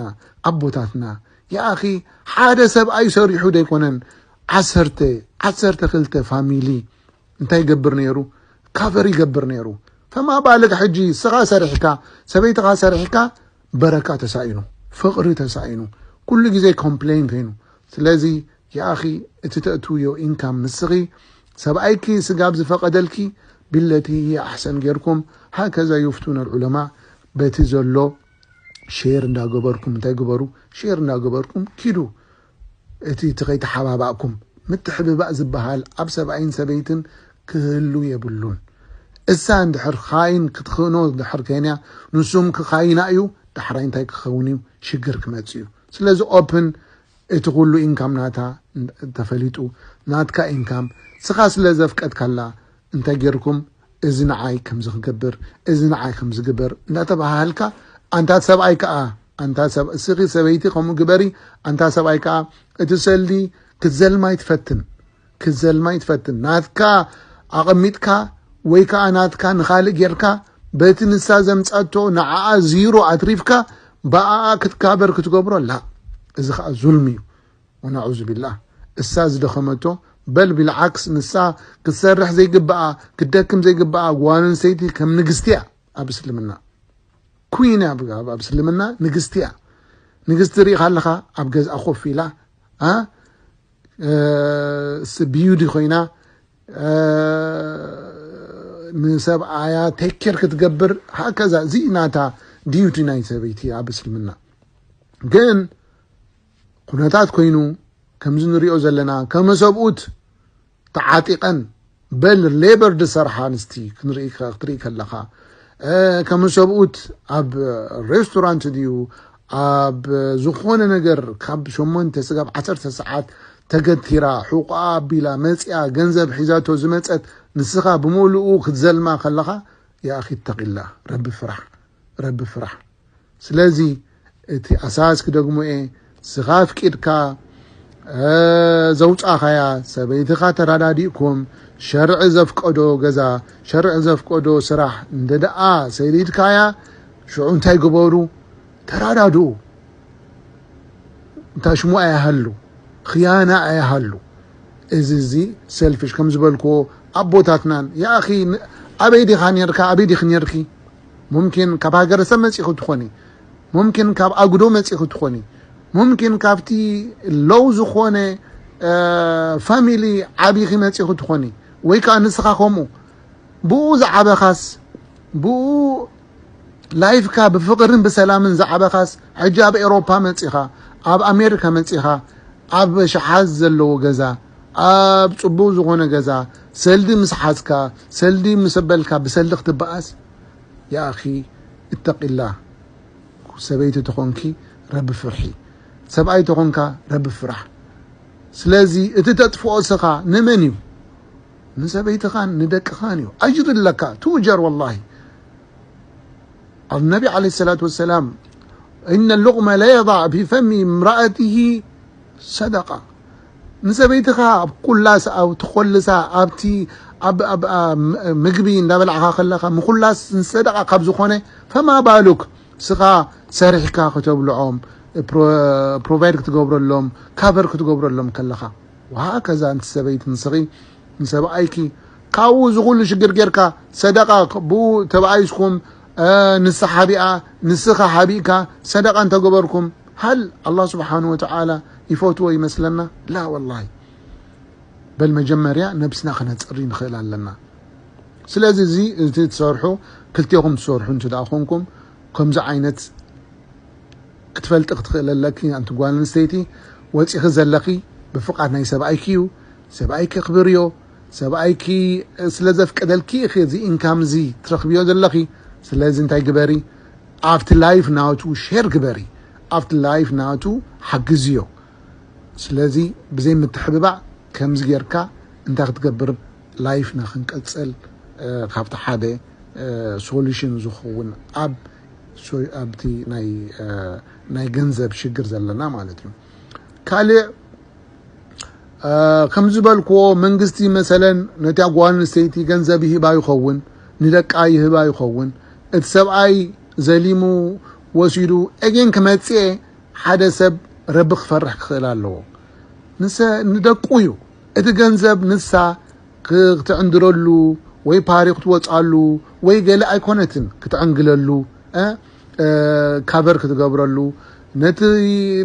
ኣቦታትና፣ ያ ኣኺ ሓደ ሰብኣይ ሰሪሑ ደይኮነን ዓሰርተ ዓሰርተ ክልተ ፋሚሊ እንታይ ይገብር ነይሩ? ካቨር ይገብር ነይሩ። ፈማ ባልክ ሕጂ ስኻ ሰሪሕካ ሰበይትኻ ሰሪሕካ በረካ ተሳኢኑ፣ ፍቕሪ ተሳኢኑ፣ ኩሉ ግዜ ኮምፕሌን ኮይኑ። ስለዚ የኣኺ እቲ ተእትውዮ ኢንካም ንስኺ ሰብኣይኪ ስጋብ ዝፈቐደልኪ ቢለቲ የኣሕሰን ጌርኩም ሃከዛ ዩፍቱን ኣልዑለማ በቲ ዘሎ ሼር እንዳገበርኩም እንታይ ግበሩ? ሼር እንዳገበርኩም ኪዱ። እቲ እቲ ከይተሓባባእኩም ምትሕብባእ ዝበሃል ኣብ ሰብኣይን ሰበይትን ክህሉ የብሉን። እሳ እንድሕር ኻይን ክትኽእኖ ድሕር ከይንያ ንሱም ክኻይና እዩ። ዳሕራይ እንታይ ክኸውን እዩ? ሽግር ክመጽእ እዩ። ስለዚ ኦፕን እቲ ኩሉ ኢንካም ናታ ተፈሊጡ ናትካ ኢንካም ስኻ ስለ ዘፍቀድካላ እንታይ ጌርኩም እዚ ንዓይ ከምዚ ክገብር እዚ ንዓይ ከምዚ ግበር እንዳተባሃሃልካ ኣንታት ሰብኣይ ከኣ ኣንታ ሰብ እስኺ ሰበይቲ ከምኡ ግበሪ ኣንታ ሰብኣይ ከኣ እቲ ሰልዲ ክትዘልማ ይትፈትን ክትዘልማ ይትፈትን ናትካ ኣቐሚጥካ ወይ ከኣ ናትካ ንኻልእ ጌርካ በቲ ንሳ ዘምጻቶ ንዓኣ ዚሮ ኣትሪፍካ ብኣኣ ክትካበር ክትገብሮ ላ እዚ ከኣ ዙልሚ እዩ ወናዑዙ ቢላህ እሳ ዝደኸመቶ በል ቢልዓክስ ንሳ ክትሰርሕ ዘይግብኣ ክትደክም ዘይግብኣ ጓል ኣንስተይቲ ከም ንግስቲ እያ ኣብ እስልምና ኩን እያ ኣብ እስልምና ንግስቲ እያ ንግስቲ ርኢኻ ኣለኻ ኣብ ገዝኣ ኮፍ ኢላ ስቢዩዲ ኮይና ንሰብኣያ ቴክ ኬር ክትገብር ሃከዛ እዚ ናታ ዲዩቲ ናይ ሰበይቲ ኣብ እስልምና ግን ኩነታት ኮይኑ ከምዚ ንሪኦ ዘለና ከመ ሰብኡት ተዓጢቐን በል ሌበር ዝሰርሓ ኣንስቲ ክትርኢ ከለኻ ከመ ሰብኡት ኣብ ሬስቶራንት ድዩ ኣብ ዝኾነ ነገር ካብ ሸሞንተ ስጋብ ዓሰርተ ሰዓት ተገቲራ ሕቑኣ ኣቢላ መፂኣ ገንዘብ ሒዛቶ ዝመፀት ንስኻ ብምሉኡ ክትዘልማ ከለኻ የኣኺ ተቂላ ረቢ ፍራሕ ረቢ ፍራሕ ስለዚ እቲ ኣሳስ ክደግሞ እየ ስኻ ኣፍቂድካ ዘውፃኻያ ሰበይትኻ ተራዳዲእኩም ሸርዒ ዘፍቀዶ ገዛ ሸርዒ ዘፍቀዶ ስራሕ እንደ ደኣ ሰይዲድካያ ሽዑ እንታይ ግበሩ ተራዳድኡ እንታ ሽሙ ኣይሃሉ ክያና ኣይሃሉ እዚ እዚ ሰልፊሽ ከም ዝበልክዎ ኣቦታትናን ያኣኺ ኣበይ ዲኻ ነርካ ኣበይ ዲኽ ነርኪ ሙምኪን ካብ ሃገረሰብ መፂኹ ትኾኒ ሙምኪን ካብ ኣጉዶ መፂኹ ትኾኒ ሙምኪን ካብቲ ሎው ዝኾነ ፋሚሊ ዓቢኺ መጺኹ ትኾኒ፣ ወይ ከዓ ንስኻ ከምኡ ብኡ ዝዓበኻስ፣ ብኡ ላይፍካ ብፍቕርን ብሰላምን ዝዓበኻስ፣ ሕጂ ኣብ ኤሮፓ መጺኻ፣ ኣብ ኣሜሪካ መጺኻ፣ ኣብ ሸሓዝ ዘለዎ ገዛ፣ ኣብ ጽቡቕ ዝኾነ ገዛ ሰልዲ ምስ ሓዝካ፣ ሰልዲ ምስ ኣበልካ፣ ብሰልዲ ክትበኣስ፣ ያኣኺ እተቂላ። ሰበይቲ ተኾንኪ ረቢ ፍርሒ፣ ሰብኣይ ተኾንካ ረቢ ፍራሕ። ስለዚ እቲ ተጥፍኦ ስኻ ንመን እዩ? ንሰበይትኻን ንደቅኻን እዩ። ኣጅሪ ኣለካ፣ ትውጀር። ወላሂ ኣነቢ ዓለይሂ ሰላቱ ወሰላም፣ እነ ሉቕመ ለየዳዕ ፊ ፈሚ እምራእቲሂ ሰደቃ። ንሰበይትኻ ኣብ ኩላስ፣ ኣብ ትኾልሳ፣ ኣብቲ ኣብ ኣብ ኣብ ምግቢ እንዳበላዕኻ ከለኻ ምኹላስ ንሰደቃ ካብ ዝኾነ፣ ፈማ ባሉክ ስኻ ሰሪሕካ ከተብልዖም፣ ፕሮቫይድ ክትገብረሎም፣ ካቨር ክትገብረሎም ከለኻ፣ ወሃከዛ ኣንቲ ሰበይቲ ንስኺ ንሰብኣይኪ ካብኡ ዝኹሉ ሽግር ጌርካ ሰደቃ ብኡ ተባኢስኩም፣ ንሳ ሓቢኣ ንስኻ ሓቢእካ ሰደቃ እንተገበርኩም፣ ሃል ኣላህ ስብሓን ወተዓላ ይፈትዎ ይመስለና? ላ ወላሂ። በል መጀመርያ ነብስና ክነጽሪ ንኽእል ኣለና። ስለዚ እዚ እቲ ትሰርሑ፣ ክልቴኹም ትሰርሑ እንት ደኣ ኮንኩም፣ ከምዚ ዓይነት ክትፈልጢ ክትኽእል ኣለኪ። ኣንቲ ጓል ኣንስተይቲ፣ ወጺኺ ዘለኺ ብፍቓድ ናይ ሰብኣይኪ እዩ። ሰብኣይኪ ኣኽብርዮ። ሰብኣይኪ ስለ ዘፍቀደልኪ ኢኺ እዚ ኢንካም እዚ ትረኽብዮ ዘለኺ። ስለዚ እንታይ ግበሪ? ኣብቲ ላይፍ ናቱ ሼር ግበሪ። ኣብቲ ላይፍ ናቱ ሓግዝዮ። ስለዚ ብዘይ ምትሕብባዕ ከምዚ ጌርካ እንታይ ክትገብር፣ ላይፍና ክንቀጽል፣ እ፣ ካብቲ ሓደ፣ እ፣ ሶሉሽን ዝኸውን ኣብ ሶ-፣ ኣብቲ ናይ፣ እ፣ ናይ ገንዘብ ሽግር ዘለና ማለት እዩ። ካልእ፣ እ፣ ከም ዝበልክዎ መንግስቲ መሰለን ነቲ ጓል ኣንስተይቲ ገንዘብ ይህባ ይኸውን፣ ንደቃ ይህባ ይኸውን። እቲ ሰብኣይ ዘሊሙ ወሲዱ ኤጌን ክመጽኤ ሓደ ሰብ ረቢ ክፈርሕ ክኽእል ኣለዎ። ንሰ-፣ ንደቁ እዩ። እቲ ገንዘብ ንሳ ክ-፣ ክትዕንድረሉ ወይ ፓሪ ክትወጻሉ ወይ ገለ ኣይኮነትን ክትዕንግለሉ፣ እ፣ እ፣ ካቨር ክትገብረሉ ነቲ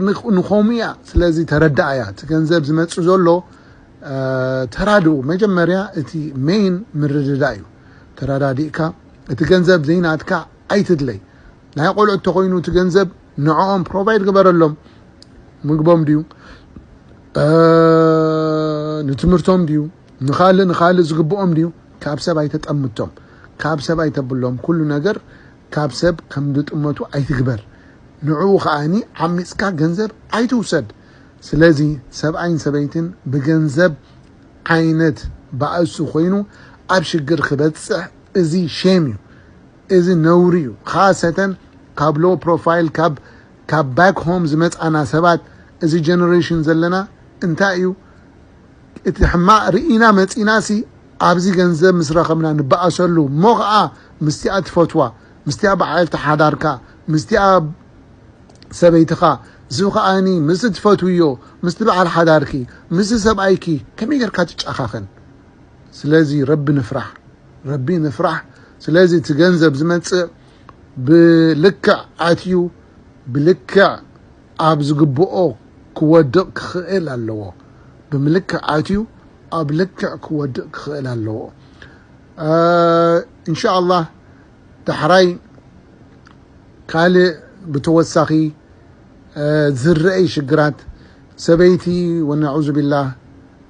ንኽ-፣ ንኸምኡ እያ። ስለዚ ተረዳኣያ። እቲ ገንዘብ ዝመጽእ ዘሎ፣ እ፣ ተራድኡ። መጀመርያ እቲ ሜይን ምርድዳእ እዩ። ተረዳዲእካ እቲ ገንዘብ ዘይናትካ ኣይትድለይ። ናይ ቆልዑ እንተኾይኑ እቲ ገንዘብ ንዕኦም ፕሮቫይድ ግበረሎም። ምግቦም ድዩ? እ፣ ንትምህርቶም ድዩ? ንኻልእ ንኻልእ ዝግብኦም ድዩ? ካብ ሰብ ኣይተጠምቶም። ካብ ሰብ ኣይተብሎም። ኩሉ ነገር ካብ ሰብ ከም ዝጥመቱ ኣይትግበር። ንዕኡ ከኣኒ ዓሚጽካ ገንዘብ ኣይትውሰድ። ስለዚ ሰብኣይን ሰበይትን ብገንዘብ ዓይነት ባእሱ ኮይኑ ኣብ ሽግር ክበጽሕ እዚ ሼም እዩ። እዚ ነውሪ እዩ። ኻሰተን ካብ ሎ ፕሮፋይል፣ ካብ፣ ካብ ባክ ሆም ዝመጻና ሰባት፣ እዚ ጀነሬሽን ዘለና እንታይ እዩ? እቲ ሕማቕ ርኢና መጺና ሲ ኣብዚ ገንዘብ ምስ ረኸብና ንበኣሰሉ። እሞ ኸኣ ምስቲኣ ትፈትዋ፣ ምስቲኣ በዓልቲ ሓዳርካ፣ ምስቲኣ ሰበይትኻ፣ እዚ ኸኣኒ ምስ ትፈትውዮ፣ ምስቲ በዓል ሓዳርኪ፣ ምስ ሰብኣይኪ ከመይ ጌርካ ትጨኻኸን? ስለዚ ረቢ ንፍራሕ፣ ረቢ ንፍራሕ። ስለዚ እቲ ገንዘብ ዝመጽእ ብልክዕ ኣትዩ ብልክዕ ኣብ ዝግብኦ ክወድቕ ክኽእል ኣለዎ። ብምልክዕ ኣትዩ ኣብ ልክዕ ክወድቕ ክኽእል ኣለዎ። እ፣ እንሻኣላህ ዳሕራይ ካልእ ብተወሳኺ፣ እ፣ ዝረአይ ሽግራት ሰበይቲ ወነዑዙ ቢላህ፣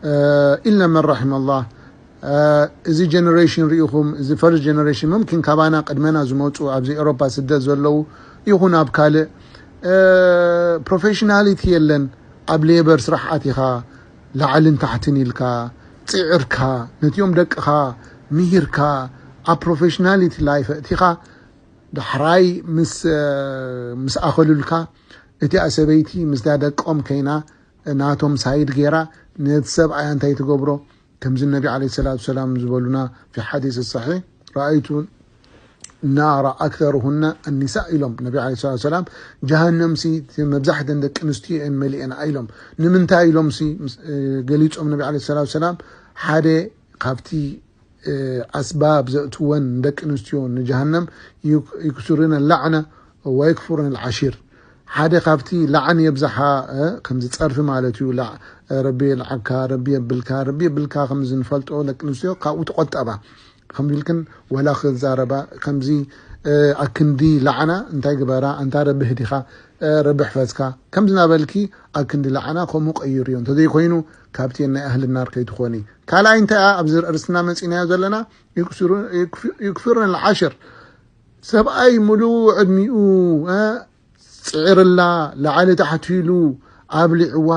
እ፣ ኢላ መን ረሒመላህ፣ እ፣ እዚ ጀነሬሽን ርኢኹም፣ እዚ ፈርስት ጀነሬሽን ሙምኪን ካባና ቅድመና ዝመጹ ኣብዚ ኤውሮፓ ስደት ዘለዉ ይኹን ኣብ ካልእ፣ እ፣ ፕሮፌሽናሊቲ የለን። ኣብ ሌበር ስራሕ ኣቲኻ ላዕልን ታሕትን ኢልካ ጽዒርካ ነቲኦም ደቅኻ ምሂርካ ኣብ ፕሮፌሽናሊቲ ላይፍ ኣእቲኻ ዳሕራይ ምስ፣ ምስ ኣኸሉልካ እቲኣ ሰበይቲ ምስዳ ደቆም ከይና ናቶም ሳይድ ጌራ ነቲ ሰብኣያ እንታይ ትገብሮ? ከምዚ ነቢ ዓለይሂ ሰላቱ ሰላም ዝበሉና ፊ ሓዲስ ሰሒሕ፣ ረኣይቱ ናራ ኣክተሩሁነ ኣኒሳ ኢሎም ነቢ ዓለይሂ ሰላቱ ሰላም። ጀሃነም ሲ መብዛሕተን ደቂ ኣንስትዮ እየን መሊኤን ኢሎም። ንምንታይ ኢሎም ሲ ምስ-፣ እ፣ ገሊጾም ነቢ ዓለይሂ ሰላቱ ሰላም ሓደ ካብቲ፣ እ፣ ኣስባብ ዘእትወን ደቂ ኣንስትዮ ንጀሃነም ዩክ-፣ ዩክስሩነ ላዕነ ወየክፍሩነ ልዓሺር። ሓደ ካብቲ ላዕኒ የብዝሓ፣ እ፣ ከምዚ ጸርፊ ማለት እዩ። ላዕ-፣ ረቢ የልዓካ፣ ረቢ የብልካ፣ ረቢ የብልካ ከም ዝንፈልጦ ደቂ ኣንስትዮ ካብኡ ተቆጠባ። ከም ኢልክን ወላ ክዛረባ ከምዚ ኣክንዲ ለዓና እንታይ ግበራ፣ ኣንታ ረቢ ህዲኻ፣ ረቢ ሕፈዝካ ከምዚ ናበልኪ ኣክንዲ ለዓና ከምኡ ቀይርዮ። እንተዘይኮይኑ ካብቲ ናይ ኣህሊ ናር ከይትኾኒ። ካልኣይ እንታይ ኣብዚ ርእስና መፂናዮ ዘለና ይክፍርን ዓሽር ሰብኣይ ሙሉእ ዕድሚኡ ፅዕርላ፣ ላዕሊ ታሕቲ ኢሉ ኣብሊዕዋ፣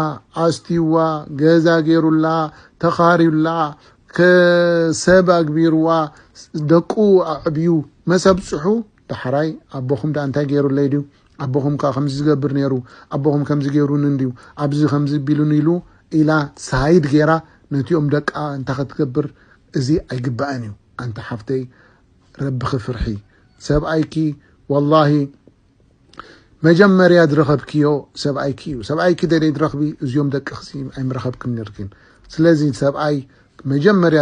ኣስትይዋ፣ ገዛ ገይሩላ፣ ተኻርዩላ፣ ከሰብ ኣግቢርዋ፣ ደቁ ኣዕብዩ መሰብ ፅሑ። ዳሕራይ ኣቦኹም ዳ እንታይ ገይሩለይ ድዩ? ኣቦኹም ከ ከምዚ ዝገብር ነይሩ፣ ኣቦኹም ከምዚ ገይሩኒ እንድዩ፣ ኣብዚ ከምዚ ቢሉኒ ኢሉ ኢላ ሳይድ ገይራ ነቲኦም ደቃ እንታይ ክትገብር? እዚ ኣይግባእን እዩ። ኣንታ ሓፍተይ ረብኺ ፍርሒ። ሰብኣይኪ ወላሂ መጀመርያ ዝረኸብክዮ ሰብኣይኪ እዩ። ሰብኣይኪ ደለይ ድረኽቢ እዚኦም ደቅኽሲ ኣይምረኸብክን ነርክን። ስለዚ ሰብኣይ መጀመርያ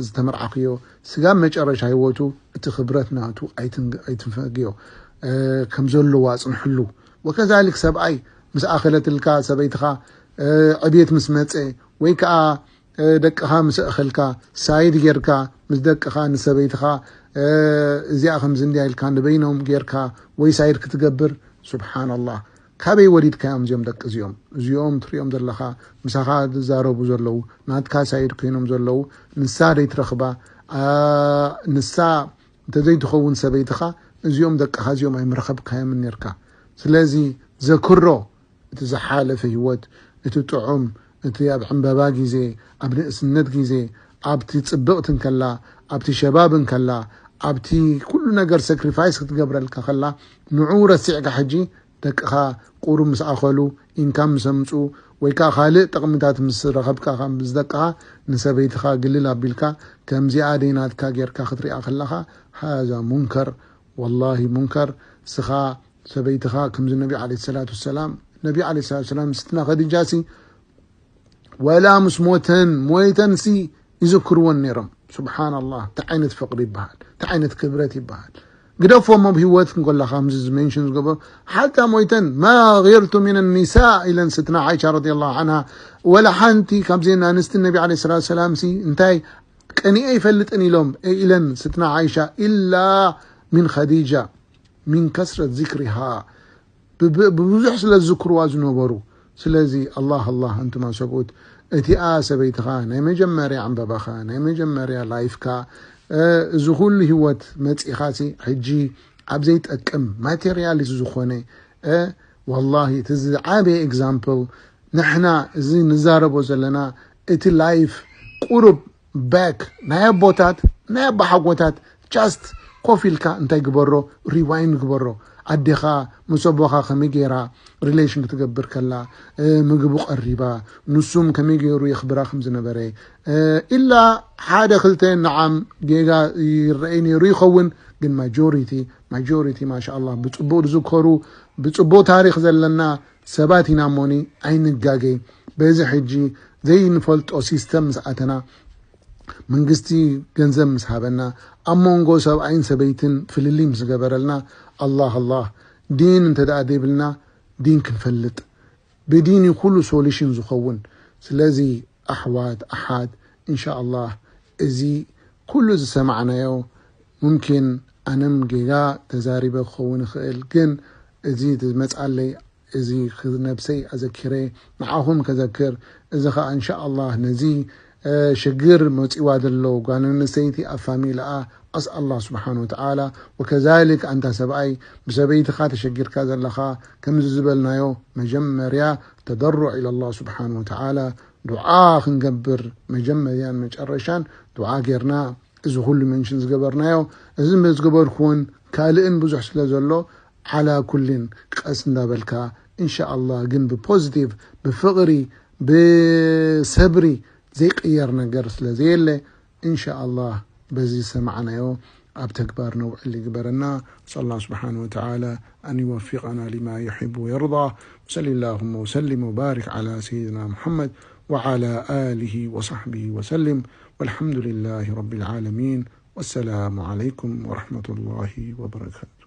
ዝተመርዓኽዮ ስጋብ መጨረሻ ህይወቱ እቲ ክብረት ናቱ ኣይትንፈግዮ። ከም ዘለዋ ጽንሕሉ። ወከዛሊክ ሰብኣይ ምስ ኣኸለትልካ ሰበይትኻ ዕብየት ምስ መጸ ወይ ከዓ ደቅኻ ምስ ኣኸልካ ሳይድ ጌርካ ምስ ደቅኻ ንሰበይትኻ እዚኣ ከምዚ እንዲያ ኢልካ ንበይኖም ጌርካ ወይ ሳይድ ክትገብር። ሱብሓነላህ፣ ካበይ ወሊድካዮም እዚኦም ደቂ እዚኦም? እዚኦም ትሪኦም ዘለኻ ምሳኻ ዝዛረቡ ዘለዉ ናትካ ሳይድ ኮይኖም ዘለዉ ንሳ ደይትረኽባ ንሳ እንተዘይትኸውን ሰበይትኻ እዚኦም ደቅኻ እዚኦም ኣይምረኸብካዮምን ኔርካ። ስለዚ ዘክሮ እቲ ዝሓለፈ ህይወት፣ እቲ ጥዑም፣ እቲ ኣብ ዕምበባ ግዜ፣ ኣብ ንእስነት ግዜ፣ ኣብቲ ጽብቕቲ እንከላ፣ ኣብቲ ሸባብ እንከላ፣ ኣብቲ ኩሉ ነገር ሰክሪፋይስ ክትገብረልካ ከላ ንዑ ረሲዕካ ሕጂ ደቅኻ ቁሩብ ምስ ኣኸሉ ኢንካም ምስ ኣምፅኡ ወይ ከዓ ካልእ ጥቕምታት ምስ ረኸብካ ምስ ደቅኻ ንሰበይትኻ ግልል ኣቢልካ ከምዚኣ ደይናትካ ጌርካ ክትሪኣ ከለኻ ሃዛ ሙንከር። ወላሂ ሙንከር። ስኻ ሰበይትኻ ከምዚ ነቢ ዓለ ሰላት ወሰላም ነቢ ዓለ ሰላት ሰላም ስትና ኸዲጃ ሲ ወላ ምስ ሞተን ሞይተን ሲ ይዝክርወን ነይሮም። ስብሓንላህ። እንታይ ዓይነት ፍቕሪ ይበሃል? እንታይ ዓይነት ክብረት ይበሃል? ግደፎም ኣብ ህይወት እንኮላ ከምዚ ዝሜንሽን ዝገበሩ ሓታ ሞይተን ማ غرت من النساء ኢለን ስትና ዓይሻ ረዲየላሁ ዓንሃ ወላ ሓንቲ ካብዘን ኣንስቲ ነቢ ዓለ ሰላት ሰላም ሲ እንታይ ቀኒኤ ይፈልጥን ኢሎም ኢለን ስትና ዓይሻ ኢላ ሚን ኸዲጃ ሚን ከስረት ዚክሪሃ ብብዙሕ ስለ ዝዝክርዋ ዝነበሩ። ስለዚ ኣላህ ኣላህ ኣንቱማ ሰብኡት እቲኣ ሰበይትኻ ናይ መጀመርያ ዕምበባኻ ናይ መጀመርያ ላይፍካ እዚ ኩሉ ህይወት መፂኻሲ ሕጂ ኣብ ዘይጠቅም ማቴሪያሊስት ዝኾነ ወላሂ እቲ ዝዓበየ ኤግዛምፕል ንሕና እዚ ንዛረቦ ዘለና እቲ ላይፍ ቁሩብ ባክ ናይ ኣቦታት ናይ ኣባሓጎታት ጃስት ኮፍ ኢልካ እንታይ ግበሮ ሪዋይንድ ግበሮ ኣዴኻ ምስ ኣቦኻ ከመይ ገይራ ሪሌሽን ክትገብር ከላ ምግቡ ቀሪባ ንሱም ከመይ ገይሩ የኽብራ ከም ዝነበረ ኢላ ሓደ ክልተ ንዓም ጌጋ ይረአይ ነይሩ ይኸውን ግን ማጆሪቲ ማጆሪቲ ማሻ ኣላህ ብፅቡቅ ዝዝከሩ ብፅቡቅ ታሪክ ዘለና ሰባት ኢና እሞኒ ኣይንጋገይ በዚ ሕጂ ዘይንፈልጦ ሲስተም ምስ ኣተና መንግስቲ ገንዘብ ምስ ሃበና ኣብ መንጎ ሰብኣይን ሰበይትን ፍልልይ ምስ ገበረልና ኣላህ ኣላህ ዲን እንተ ደኣ ዘይብልና ዲን ክንፈልጥ ብዲን እዩ ኩሉ ሶሉሽን ዝኸውን ስለዚ ኣሕዋት ኣሓት እንሻ ኣላህ እዚ ኩሉ ዝሰማዕናዮ ሙምኪን ኣነም ጌጋ ተዛሪበ ክኸውን ይኽእል ግን እዚ ዝመፅኣለይ እዚ ነብሰይ ኣዘኪረ ንዓኹም ከዘክር እዚ ኸዓ እንሻ ኣላህ ነዚ ሽግር መፂዋ ዘሎ ጓል ኣንስተይቲ ኣብ ፋሚላኣ ኣስኣል ኣላህ ስብሓን ወተዓላ ወከዛሊክ ኣንታ ሰብኣይ ብሰበይትኻ ተሸጊርካ ዘለኻ ከምዚ ዝበልናዮ መጀመርያ ተደሩዕ ኢለ ኣላህ ስብሓን ወተዓላ ዱዓ ክንገብር መጀመርያን መጨረሻን ዱዓ ጌርና እዚ ኩሉ መንሽን ዝገበርናዮ እዚ ዝገበርኩውን ካልእን ብዙሕ ስለ ዘሎ ዓላ ኩልን ቀስ እንዳበልካ እንሻ ኣላህ ግን ብፖዚቲቭ ብፍቕሪ ብሰብሪ ዘይቅየር ነገር ስለ ዘየለ እንሻ ኣላህ በዚ ዝሰማዕናዮ ኣብ ተግባር ነውዕል ይግበረና። نسأل الله سبحانه وتعالى أن يوفقنا لما يحب ويرضى. وصل اللهم وسلم وبارك على سيدنا محمد وعلى آله وصحبه وسلم. والحمد لله رب العالمين. والسلام عليكم ورحمة الله وبركاته.